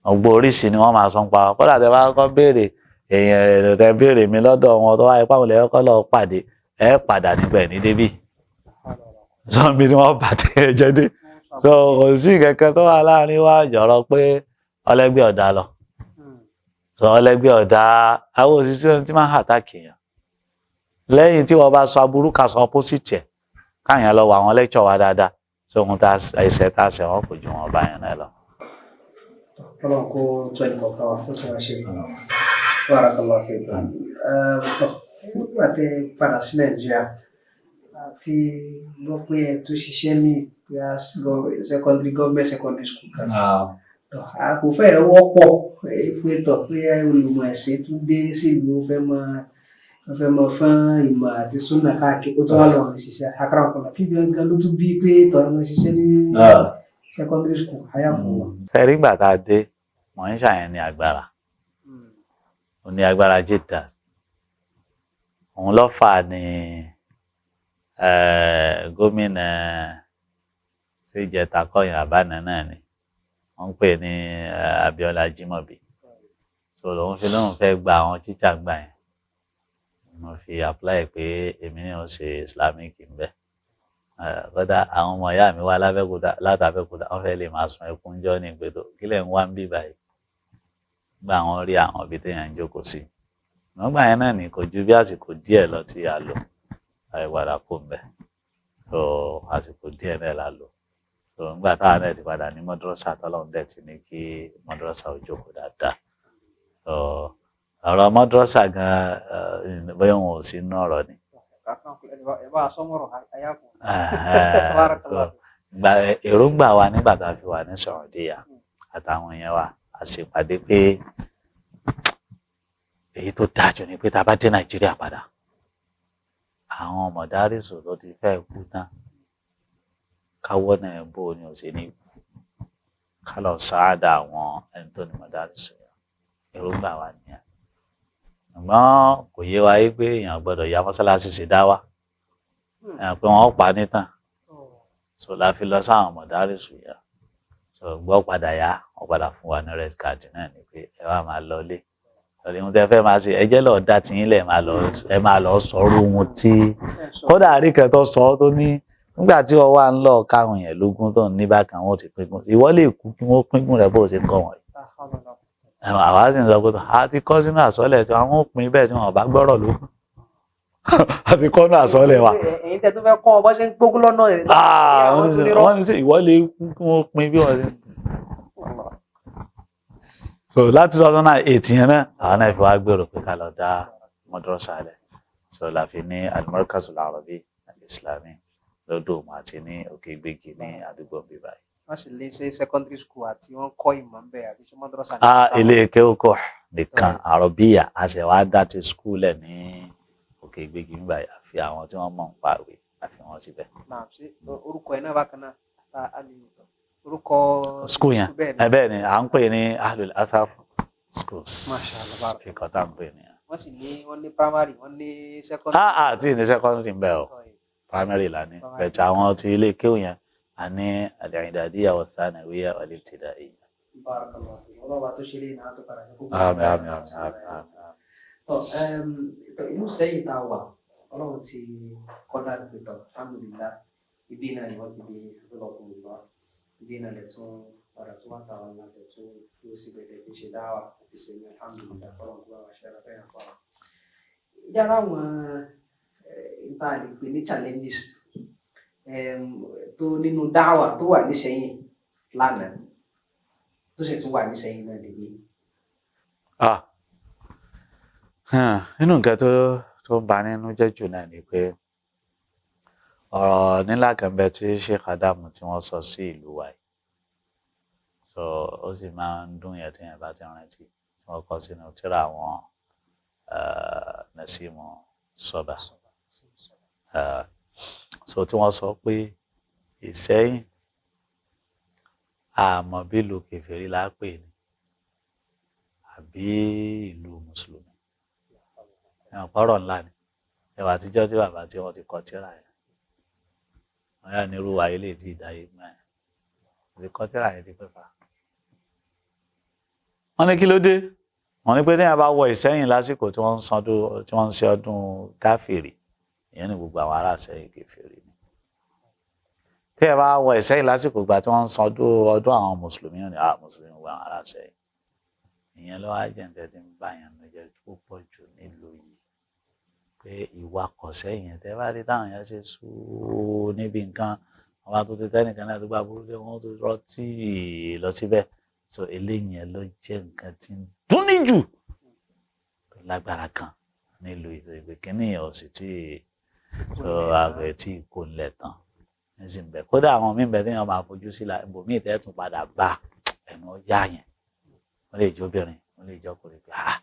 S3: Ọgbọ́n oríṣi ni wọ́n máa sọ ń pa. Kódà tẹ bá kọ́ béèrè èèyàn tẹ béèrè mi lọ́dọ̀ wọn tó wáyé páwọn lẹ́yìn kọ́ lọ pàdé, ẹ padà nígbà ní débì. Sọ́nbi ni wọ́n bá tẹ ẹ jẹ́ dé. So kò sí kankan tó wà láàrin wa jọ̀rọ̀ pé ọlẹ́gbẹ́ ọ̀dà lọ. So ọlẹ́gbẹ́ ọ̀dà, àwọn òṣìṣẹ́ ohun tí máa ń attack èèyàn. Lẹ́yìn tí wọ́n bá sọ aburú ká sọ opposite ẹ̀, káyàn lọ wọ àwọn lecture wa dáadáa. So ohun tá ẹsẹ̀ tá a ṣẹ̀ wọ́n kò ju wọn bá yẹn náà lọ.
S2: Ọlọ́run kó tó ẹnì kọ̀ọ̀kan wa kó tún wá ṣe. Barakallahu fikum. Tọ́ nígbà tẹ́ padà sí Nàìjíríà àti gbọ́ pé ẹ tó ṣiṣẹ́ ní secondary, government secondary school kan. Tọ́ a kò fẹ́ wọ́pọ̀ pé tọ̀ pé olùmọ̀ ẹ̀sìn tún dé sílùú fẹ́ mọ fọ́n ìmọ̀ àti súnà káàkiri, ó tún wá lọ ṣiṣẹ́ akáràkọ̀lá. Kí gangan ló tún bí pé tọ̀ lọ ṣiṣẹ́ ní secondary school ayakunwa?
S3: Sẹ́rí ìgbà tá a dé, mọ̀ ń ṣàyẹn ní agbára. Ó ní agbára jìdá. Òun ló fà ní gómìnà síjẹta kọyìn àbánà náà ni wọ́n ń pè ní Abíọ́lá Ajímọ̀bí. So lòun fi lóun fẹ́ gba àwọn tíṣà gbà yẹn. Mo fi apply pé èmi náà ó ṣe Islamic ń bẹ. Kódà àwọn ọmọ ìyá mi wá lábẹ́òkúta, látàbẹ́òkúta, wọ́n fẹ́ lè máa sun ẹkún jọ́ ní pé tó kílẹ̀ ń wá ń bí báyìí nígbà wọ́n rí àwọn ibi téèyàn ń jókòó sí. Nígbà yẹn náà ní kò ju bí àsìkò díẹ̀ lọ tí a lò láì padà kó ń bẹ̀. So àsìkò díẹ̀ náà la lò. So nígbà táwa náà ti padà ní mọ́dúrọ́sà, tọ́lọ́run dẹ̀ ti ní kí mọ́dúrọ́sà ó jókòó dáadáa. So ọ̀rọ̀ mọ́dúrọ́sà gan, bóyá òun ò sí inú ọ̀rọ̀ ni. Gba èròǹgbà wa nígbà tá a fi wà ní Saudiya àtàwọn yẹn wa, a sì pàdé pé èyí tó dáa jù ni pé tá a bá dé Nàìjíríà padà, àwọn mọ̀dárìsù tó ti fẹ́ kú tán, káwọ́ náà bó ni ò sí ní ká lọ sáádà àwọn ẹni tó ní mọ̀dárìsù yẹn. Èròǹgbà wa nìyẹn. Ṣùgbọ́n kò yé wa yí pé èèyàn gbọ́dọ̀ ya mọ́sálásí sí dá wa pé wọ́n pa nítàn. So la fi lọ sáwọn mọ̀dárìsù yẹn. So gbọ́ padà yá, wọ́n padà fún wa ní red card náà ni pé ẹ wá máa lọ lé lọ́lẹ́ ohun tẹ́ fẹ́ máa ṣe, ẹ jẹ́ lọ́ọ́ dá tiyín lẹ̀, máa lọ, ẹ máa lọ sọ̀rọ̀ ohun tí kódà àríkẹ́ tó sọ ọ́ tó ní nígbà tí wọ́n wà ń lọ káwọn yẹn lógún tó ń ní bákan, wọn ti pínkún, ìwọ lè kú kí wọ́n pínkún rẹ̀ bó ṣe ń kọ́ wọ̀nyí. Àwa sì ń sọ pé a ti kọ́ sínú àsọ́lẹ̀ tí àwọn ò pín bẹ́ẹ̀ tí wọn ò bá gbọ́rọ̀ lógún, a ti kọ́ nínú àsọ́lẹ̀ wa.
S2: Ẹ̀yin tẹ́ tó fẹ́ kọ́ ọ bọ́ ṣe ń gbógun lọ́nà rẹ̀.
S3: Wọ́n ní sẹ́ ìwọ lè kú kí wọ́n pín bí wọ́n ṣe. So láti 2008 yẹn náà, àwọn náà fi wá gbèrò pé ká lọ dá mọ́dúrọ́sà lẹ̀. So la fi ní Al-Markaz Al-Arabi Al-Islami lọ́dọ̀ àti ní Òkè Gbégi ní àdúgbò bíbáyìí.
S2: Wọ́n sì lè ṣe secondary school àti wọ́n kọ́ ìmọ̀ ńbẹ̀ àbí ṣe mọ́dúrọ́sà.
S3: Ilé kéwòkọ́ nìkan àrọ̀bíyà, a sì wá dá ti school ẹ̀ ní Òkè Gbégi nígbà, àfi àwọn tí wọ́n mọ̀ ń pa ìwé àfi wọ́n síbẹ̀.
S2: Orúkọ ẹ̀ náà bákan náà, orúkọ
S3: school yẹn bẹ́ẹ̀ ni à ń pè ní Ahlul Athar Schools, ìkọ́ tá à ń pè ní.
S2: Wọ́n sì ní, wọ́n ní primary, wọ́n ní secondary.
S3: Àti ní secondary ń bẹ o, primary là ní bẹ̀tẹ̀ àwọn ti ilé kéwù yẹn a ní al-i'dadiyya wa thanawiyya wal-ibtida'iyya. Àmín, àmín, àmín, àmín.
S2: Ìlú Ìsẹ́yìn tá a wà, Ọlọ́run ti kọ́dà pẹ̀tọ̀, alhamdulillah, ibi náà ni wọ́n ti bí ọlọ́kùnrin wa, ibi náà lè tún padà tó wà táwọn náà lè tún dúró síbẹ̀ lè fi ṣe dáwà àti sẹ́yìn, alhamdulillah, Ọlọ́run kó bá wa ṣe ara fẹ́yàn fún wa. Yàrá àwọn ìta lè pè ní challenges tó nínú dáwà tó wà nísẹ́yìn lánàá tó sì tún wà nísẹ́yìn náà dèbí.
S3: Nínú nǹkan tó ń ba nínú jẹ́ jù náà ni pé ọ̀rọ̀ nílá kan bẹ tí Sheikh Adamu tí wọ́n sọ sí ìlú wa yìí. So ó sì máa ń dùn yẹn tí yẹn bá ti rántí, tí wọ́n kọ sínú tírà àwọn Nasimu Sọba. So tí wọ́n sọ pé Ìsẹ́yìn àmọ́ bí ìlú kèfèrí la pè ní àbí ìlú mùsùlùmí. Ọ̀rọ̀ ńlá ni. Ẹwà àtijọ́ tí bàbá tí wọ́n ti kọ tírà yẹn, wọ́n yà ní irú wa ilé tí ìdáyé gbà yẹn ti kọ tírà yẹn ti pẹ́ fà. Wọ́n ní kí ló dé? Wọ́n ní pé ní àbá wọ Ìsẹ́yìn lásìkò tí wọ́n ń sọdún, tí wọ́n ń ṣe ọdún káfìrí, ìyẹn ní gbogbo àwọn ará Ìsẹ́yìn kèfèrí ni. Tí ẹ bá wọ Ìsẹ́yìn lásìkò ìgbà tí wọ́n ń sọdún ọdún àwọn mùsùlùmí, ní àwọn mùsùlùmí, gbogbo àwọn ará Ìsẹ́yìn. Ìyẹn ló wá jẹ́ nǹkan tí ń bá yẹn ló jẹ́ púpọ̀ jù nílùú yìí, pé ìwà kọ̀sẹ́yìn tẹ́ bá rí táwọn yẹn ṣe sùúrù níbi nǹkan wọn bá tó ti tẹ́nìkan náà tó gbà burú dé, wọn tó rọtí lọ síbẹ̀. So eléyìí yẹn ló jẹ́ nǹkan tí ń dúnní jù tó lágbára kan nílùú ìpè kínní yẹn ò sì tí so àgbẹ̀ tí kò ń lẹ̀ tán nísìnyí bẹ́ẹ̀. Kódà àwọn míì bẹ́ẹ̀ téèyàn máa fojú sí la ibòmíì tẹ́ tún padà bá ẹnu ọjà yẹn, wọ́n lè jẹ́ obìnrin, wọ́n lè jẹ́ ọkùnrin, pé ah,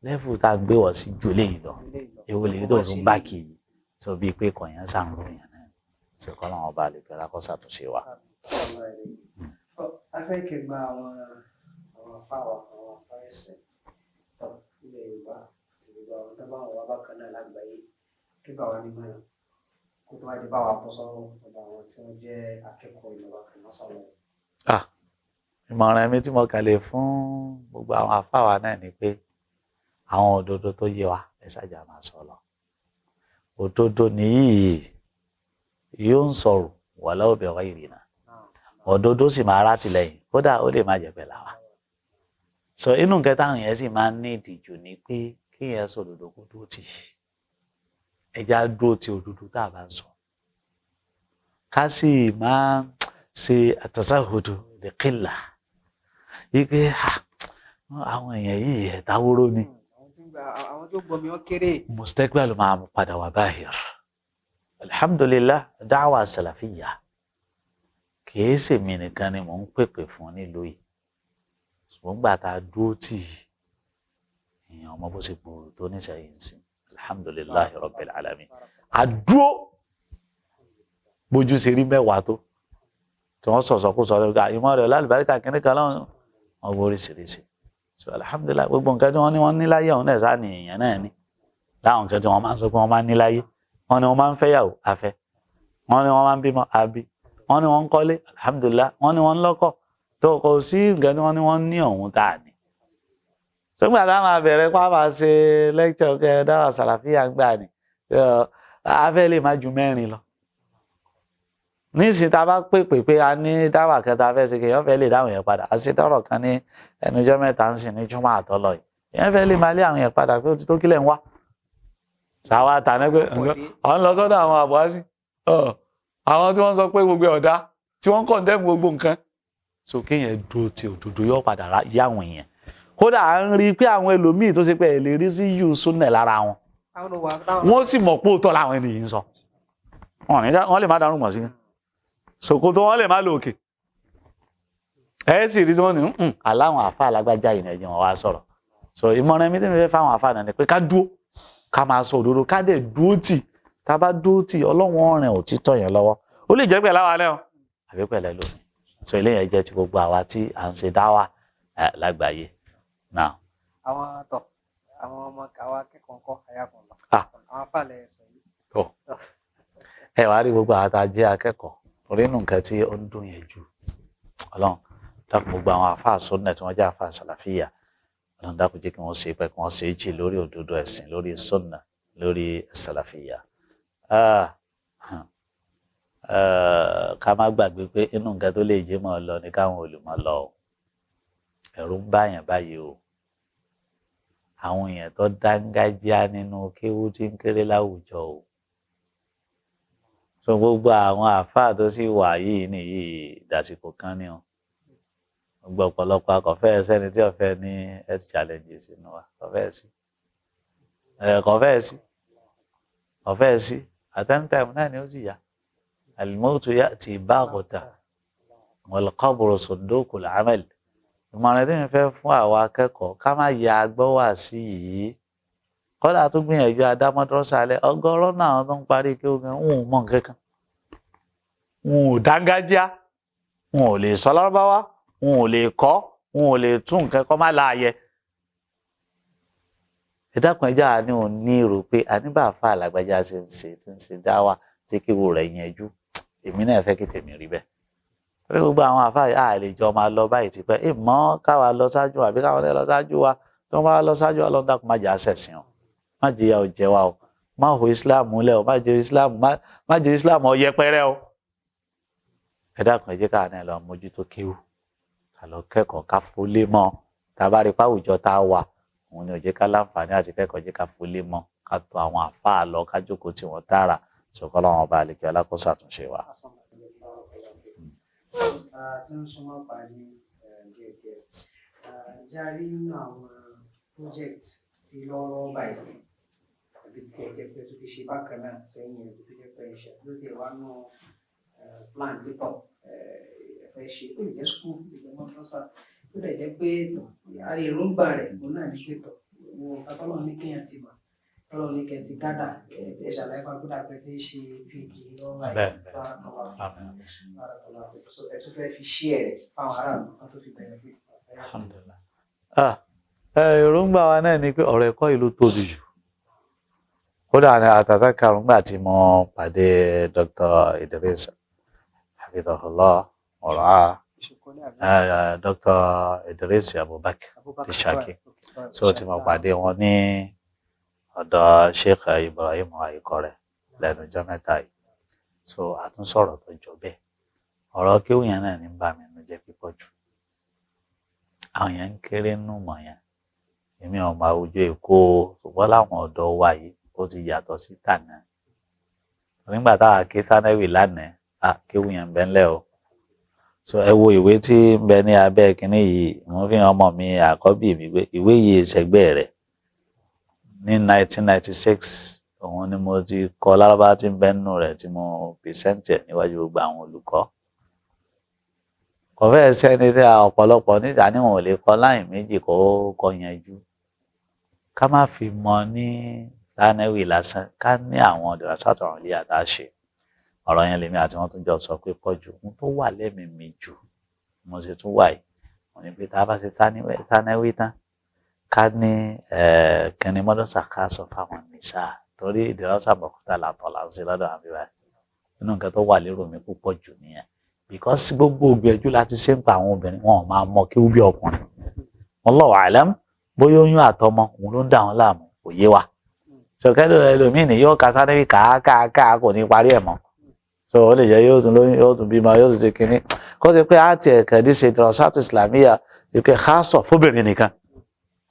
S3: lẹ́fù tá a gbé wọ̀ sí ju eléyìí lọ, èwo lèyí tó tún bá kì í sọ bíi pé kọ̀yán sàrùn yẹn náà ṣe kọ́ làwọn ọba àlejò alákọ̀ọ́sàtúnṣe wa.
S2: A fẹ́ kẹ́ gba àwọn afáwà, àwọn afá ẹ̀sìn tọ́ ilẹ̀ Yorùbá àti gbogbo àwọn tó bá wọn wá bákan náà lágbàáyé, kí bá wa ní mọ̀ràn kó tó wá di bá wa bọ́ sọ́wọ́ ọ̀dọ̀ àwọn tí wọ́n jẹ́ akẹ́kọ̀ọ́ ìlú bákan náà sọ̀rọ̀.
S3: Ìmọ̀ràn mi tí mo kàn lè fún gbogbo àwọn afáwa náà ni pé àwọn òdodo tó yé wa, ẹ ṣáàjà máa sọ lọ. Òdodo nìyí yóò ń sọ̀rọ̀ walau bi ghayrina, òdodo sì máa rátìlẹ́yìn, kódà ó lè má jẹ́ pẹ̀lú àwa. So inú nǹkan táwọn yẹn sì máa ń ní ìdìjú ni pé kéèyàn sọ òdodo kó dúró tì í. Ẹja dúró ti òdodo tá a bá ń sọ, ká sì máa ṣe àtàsáhùdù lè kílà wípé àwọn èèyàn yìí ẹ̀dáwóró ni.
S2: Àwọn tó gbọ́ mi wọ́n kéré.
S3: Mustaqbal máa padà wà báyìí. Alhamdulillah, dáwà sàlàfíyà kìí ṣèmi nìkan ni mò ń pèpè fún nílùú yìí, ṣùgbọ́n gbà tá a dúró tì í, èèyàn ọmọ bó ṣe gbòòrò tó nísẹ̀yìn sí. Alhamdulillahi rabbil alamin, àdúró bójú ṣe rí mẹ́wàá tó tí wọ́n sọ̀sọ̀ kó sọ lọ́gbà ìmọ̀ rẹ̀ lálùbáríkà kínní kan lọ́wọ́ wọn gbọ́ oríṣiríṣi. So alhamdulillahi, gbogbo nǹkan tí wọ́n ní wọ́n ní láyé ọ̀hún náà sáà ní èèyàn náà ní láwọn nǹkan tí wọ́n máa ń sọ pé wọ́n máa ń ní láyé. Wọ́n ní wọ́n máa ń fẹ́yàwó, afẹ́. Wọ́n ní wọ́n máa ń bímọ, àbí. Wọ́n ní wọ́n ń kọ́lé, alhamdulillah. Wọ́n ní wọ́n ń lọ́kọ̀ tó kò sí nǹkan tí wọ́n ní wọ́n ní ọ̀hún tá a ní. Sọgbà tá a máa bẹ̀rẹ̀ pa máa ṣe lẹ́kṣọ̀ kẹ dáwà sàlàfíà gbà ní afẹ́ lè má ju mẹ́rin lọ. Nísìnyí tá a bá pèpè pé a ní dáwà kẹta fẹ́ ṣe, kéèyàn fẹ́ lè dáhùn yẹn padà. A ṣe dọ́rọ̀ kan ní ẹnujọ́ mẹ́ta ń sìn ní júmọ́ àtọ́lọ yìí, èèyàn fẹ́ lè máa lé àwọn yẹn padà pé ó ti tó, kílẹ̀ ń wá. Sàwa tàná pé à ń lọ sọ́dọ̀ àwọn àbúrásì, àwọn tí wọ́n sọ pé gbogbo ọ̀dá tí wọ́n kọ̀ndẹ́mù gbogbo nǹkan. So kéèyàn dúró ti òdodo yóò padà yá àwọn èèyàn. Kódà à ń rí i pé àwọn ẹlòmíì tó ṣe pé ẹ lè rí sí yù súnẹ̀ lára wọn, wọ́n sì mọ̀ pé òótọ́ làwọn ènìyàn ń sọ. Wọ́n lè má darún mọ̀ sí i, ṣòkòtò wọn lè má lò òkè, ẹ sì rí tí wọ́n ní aláwọn àfa alágbájá yìí ẹ̀jẹ̀ wọn wá sọ̀rọ̀. So ìmọ̀ràn mi tí mi fẹ́ fáwọn àfa náà ni pé ká dúró, ká máa sọ òdodo, ká dẹ̀ dúró tì. Tá a bá dúró tì, Ọlọ́run ọ̀rìn òtítọ́ yẹn lọ́wọ́. Ó lè jẹ́ pẹ̀lú àwa náà àbí pẹ̀lú ẹlòmíì. So eléyẹn jẹ́ ti gbogbo àwa tí à ń ṣe dáwà lágbàáyé náà.
S2: Àwọn tọ àwọn ọmọ àwọn akẹ́kọ̀ọ́ ńkọ́ ayákan lọ àwọn afáàlẹ sọ yìí.
S3: Tọ ẹ wàá rí gbogbo àwọn tá a jẹ́ akẹ́kọ̀ọ́ torí inú nǹkan tí ó ń dùn yẹn jù, Ọlọ́run dákun, gbogbo àwọn àfáà sọ́nà tí wọ́n jẹ́ àfáà sàlàfíà, Ọlọ́run dákun jẹ́ kí wọ́n ṣe pẹ́, kí wọ́n ṣe jì lórí òdodo ẹ̀sìn, lórí sọ́nà, lórí sàlàfíà. Ká má gbàgbé pé inú nǹkan tó lè jẹ́ mọ́ ọ lọ ni káwọn olùmọ̀ lọ o. Ẹ̀rù ń báyàn báyìí o. Àwọn èèyàn tó dángájíá nínú kéwú tí ń kéré láwùjọ o. So gbogbo àwọn àáfàá tó sì wà yìí nìyí dàsìkò kan ni o. Gbogbo ọ̀pọ̀lọpọ̀ akọ̀fẹ́ sẹ́ni tí ọ̀fẹ́ ní health challenges nínú wa, kọ̀fẹ́ sí, kọ̀fẹ́ sí, kọ̀fẹ́ sí. At any time náà ni ó sì yá. Al-mawtu ya'ti baghta wal-qabru sunduqul amal. Ìmọ̀ràn tí mi fẹ́ fún àwa akẹ́kọ̀ọ́, ká má ya agbọ́ wà sí yìí. Kọ́dà tó gbìyànjú adámọ́dọ́sà alẹ́ ọgọ́rọ́ náà, àwọn tó ń parí kí ó gan ń mọ̀ nǹkan kan, wọn ò dángájíá, wọn ò lè sọ lárúbáwá, wọn ò lè kọ́, wọn ò lè tún nǹkan kọ́ má láàyè. Ẹ dákun, ẹjá ni ò ní rò pé àníbà fà lágbájá ṣe ń ṣe tí ń ṣe dáwà tí kíwo rẹ̀ yanjú, èmi náà fẹ́ kí tèmi rí bẹ́ẹ̀. Torí gbogbo àwọn àfáà yìí àlè jọ máa lọ báyìí tipẹ́ ìmọ̀ káwa lọ ṣáájú àbí káwọn lọ ṣáájú wa. Tí wọ́n bá lọ ṣáájú wa, Ọlọ́run dákun má jẹ́ àṣẹ̀sìn o, má jẹ́ ìyà ò jẹ wa o, má hó Islam múlẹ̀ o, má jẹ́ Islam, má jẹ́ Islam ó yẹpẹrẹ o. Ẹ dákun, ẹ jẹ́ káwa náà lọ mójútó kéwù, ká lọ kẹ́kọ̀ọ́, ká fólé mọ́. Tá a bá rí páwùjọ tá a wà òun ni ò jẹ́ ká láǹfààní àti kẹ́kọ̀ọ́, jẹ́ ká fólé mọ́, ká tọ̀ àwọn àfáà lọ, ká jókòó tí wọ́n tààrà sọ̀kọ́ làwọn ọba àlekè alákòóso àtúnṣe wa.
S2: Tí ń súnmọ́ parí díẹ̀díẹ̀, ǹjẹ́ a rí nínú àwọn project tí lọ́wọ́lọ́wọ́ báyìí àbí tí ẹ jẹ́ pé tó ti ṣe bákan náà sẹ́yìn ẹ̀ tó jẹ́ pé iṣẹ́ ló ti wá nù plan pétọ̀ ẹ fẹ́ ṣe, ó lè jẹ́ school, ó lè jẹ́ mọ́tọ́sà, ó lè jẹ́ pé tọ̀ àrí èròǹgbà rẹ̀ òun náà ní pé tọ̀ wo nǹkan tọ́lọ́ ní kéèyàn ti mọ̀, tọ́lọ́ ní kẹ́ ti gádà ẹ ṣàlàyé fún akúdà pé tí ń ṣe PhD lọ́wọ́ báyìí. Ẹ tún fẹ́ fi ṣí ẹ̀ fáwọn aráàlú kan tó fi benefit.
S3: Alhamdulillah. Èròǹgbà wa náà ni pé ọ̀rọ̀ ẹ̀kọ́ ìlú tóbi jù. Kódà ní àtàtà karùn-ún tí mo pàdé Dr. Idris hafidhahullah ọ̀rọ̀ Dr. Idris Abubakar Ishaki, so tí mo pàdé wọn ní ọ̀dọ̀ Sheikh Ibrahim Ayikore. lẹ́nu ọjọ́ mẹ́ta yìí. So àtúnṣọ̀rọ̀ tó jọ bẹ́ẹ̀, ọ̀rọ̀ kéwù yẹn náà ní bà mí nínú jẹ́ pípọ̀ jù. Àwọn yẹn ń kéré nù mọ̀ yẹn. Èmi ò mọ àwùjọ Èkó o, ṣùgbọ́n láwọn ọ̀dọ́ wa yìí, ó ti yàtọ̀ sí tàná. Nígbà táwa ké sánẹ́wì lánàá, à kéwù yẹn ń bẹ ńlẹ̀ o. So ẹ wo ìwé tí ń bẹ ní abẹ́ kínní yìí, mo fi hàn ọmọ mi àkọ́bí mi pé ìwé yìí ṣẹgbẹ́ rẹ̀. Ní 1996 òun ni mo ti kọ lárúbá tí ń bẹ nínú rẹ̀ tí mo present ẹ̀ níwájú gbogbo àwọn olùkọ́. Kò fẹ́ẹ̀ sẹ́ni tí ọ̀pọ̀lọpọ̀ níta níwọ̀n ò lè kọ láì méjì kó kọ yanjú. Ká má fi mọ ní sánẹ́wì lásán, ká ní àwọn dìrásàtọ̀ ọ̀rọ̀ ilé àtàṣe. Ọ̀rọ̀ yẹn lèmi àti wọn tún jọ sọ pé pọ̀ jù. Ohun tó wà lẹ́mìí mi jù, mo ṣe tún wà yìí, mo ní pé tá a bá ṣe sánẹ́wì tán, ká ní kínní mọ́dọ́sà ká sọ fáwọn nìṣá, torí ìdírọ́sà bọ̀kútà làtọ̀ là ń ṣe lọ́dọ̀ àbí báyìí. Nínú nǹkan tó wà lérò mi púpọ̀ jù nìyẹn, because gbogbo ògbìyànjú láti ṣe ń pa àwọn obìnrin, wọn ò máa mọ kí ó bí ọkùnrin. Wallahu alam, bóyá oyún àtọmọ òun ló ń dà wọn láàmú, kò yé wa. Sọkẹ́lò ẹlòmíì ní yóò ka sáré kàákàá, kò ní parí ẹ̀ mọ́. So ó lè jẹ́ yóò tún lóyún, yóò tún bímọ, yóò tún ṣe kínní. Kó ṣe pé àti ẹ̀kẹ́ dí ṣe dirasatu islamiyya ṣe pé khassa fóbìnrin nìkan,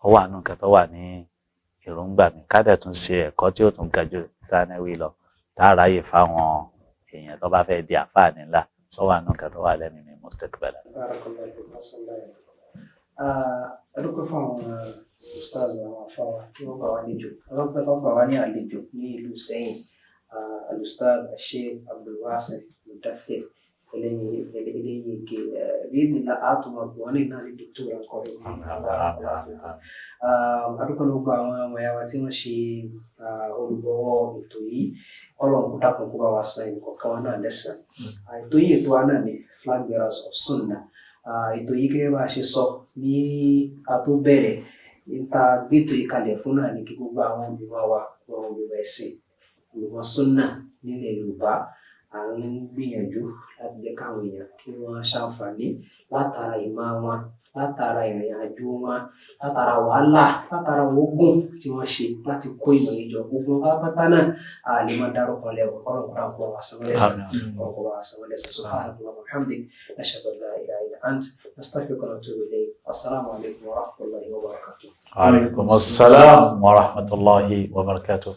S3: ó wà nù nǹkan tó wà ní èròǹgbà mi. Ká dẹ̀ tún ṣe ẹ̀kọ́ tí ó tún ga jù sánẹ́wì lọ, tá a ráyè fáwọn èèyàn tó bá fẹ́ di àfáàní ńlá, sọ wà nù nǹkan tó wà lẹ́nu mi mustaqbala.
S2: Barakallahu fikum, sallallahu alaihi. A dúpẹ́ fún àwọn ustaz, àwọn afáwa tí wọ́n gbà wá níjò, wọ́n gbà wọ́n gbà wá ní àlejò ní ìlú Sẹ́yìn, alustaz Sheikh Abdulwasi Mudathir Eléyìí. Bí ní àtúmọ̀ wọn ní náà ní dókítà nkọrin. A dúpẹ́ ló gba àwọn ọmọ ìyá wa tí wọ́n ṣe olùgbọ̀wọ́ ètò yìí. Ọlọ́run kó dákun kó bá wa san ìkọ̀ọ̀kan wọn náà lẹ́san. Ètò yìí, ètò wa náà ní Flag Bearers of Sunnah. Ètò yìí, gẹ́gẹ́ bá a ṣe sọ ní ká tó bẹ̀rẹ̀ níta, gbétò yìí kalẹ̀ fún náà ní kí gbogbo àwọn olùmọ̀ wa, àwọn olùmọ̀ ẹ̀sìn, olùmọ̀ sunnah nílẹ̀ Yorùbá, à ń gbìyànjú láti jẹ́ káwọn èèyàn kí wọ́n ṣàǹfààní látara ìmọ̀ wọn, látara ìrìn àjò wọn, látara wàhálà, látara oògùn tí wọ́n ṣe láti kó ìmọ̀ yìí jọ. Gbogbo wọn pátápátá náà a lè máa dárúkọ lẹ́wọ̀. Ọlọ́run kúrò kó wa san wọ́n lẹ́san. Ọlọ́run kó wa san wọ́n lẹ́san. Subhanaka Allahumma wa bihamdik, nashhadu an la ilaha illa ant, nastaghfiruka wa natubu ilayk. Assalamu alaykum wa rahmatullahi wa barakatuh.
S3: Alaikum assalam wa rahmatullahi wa barakatuh.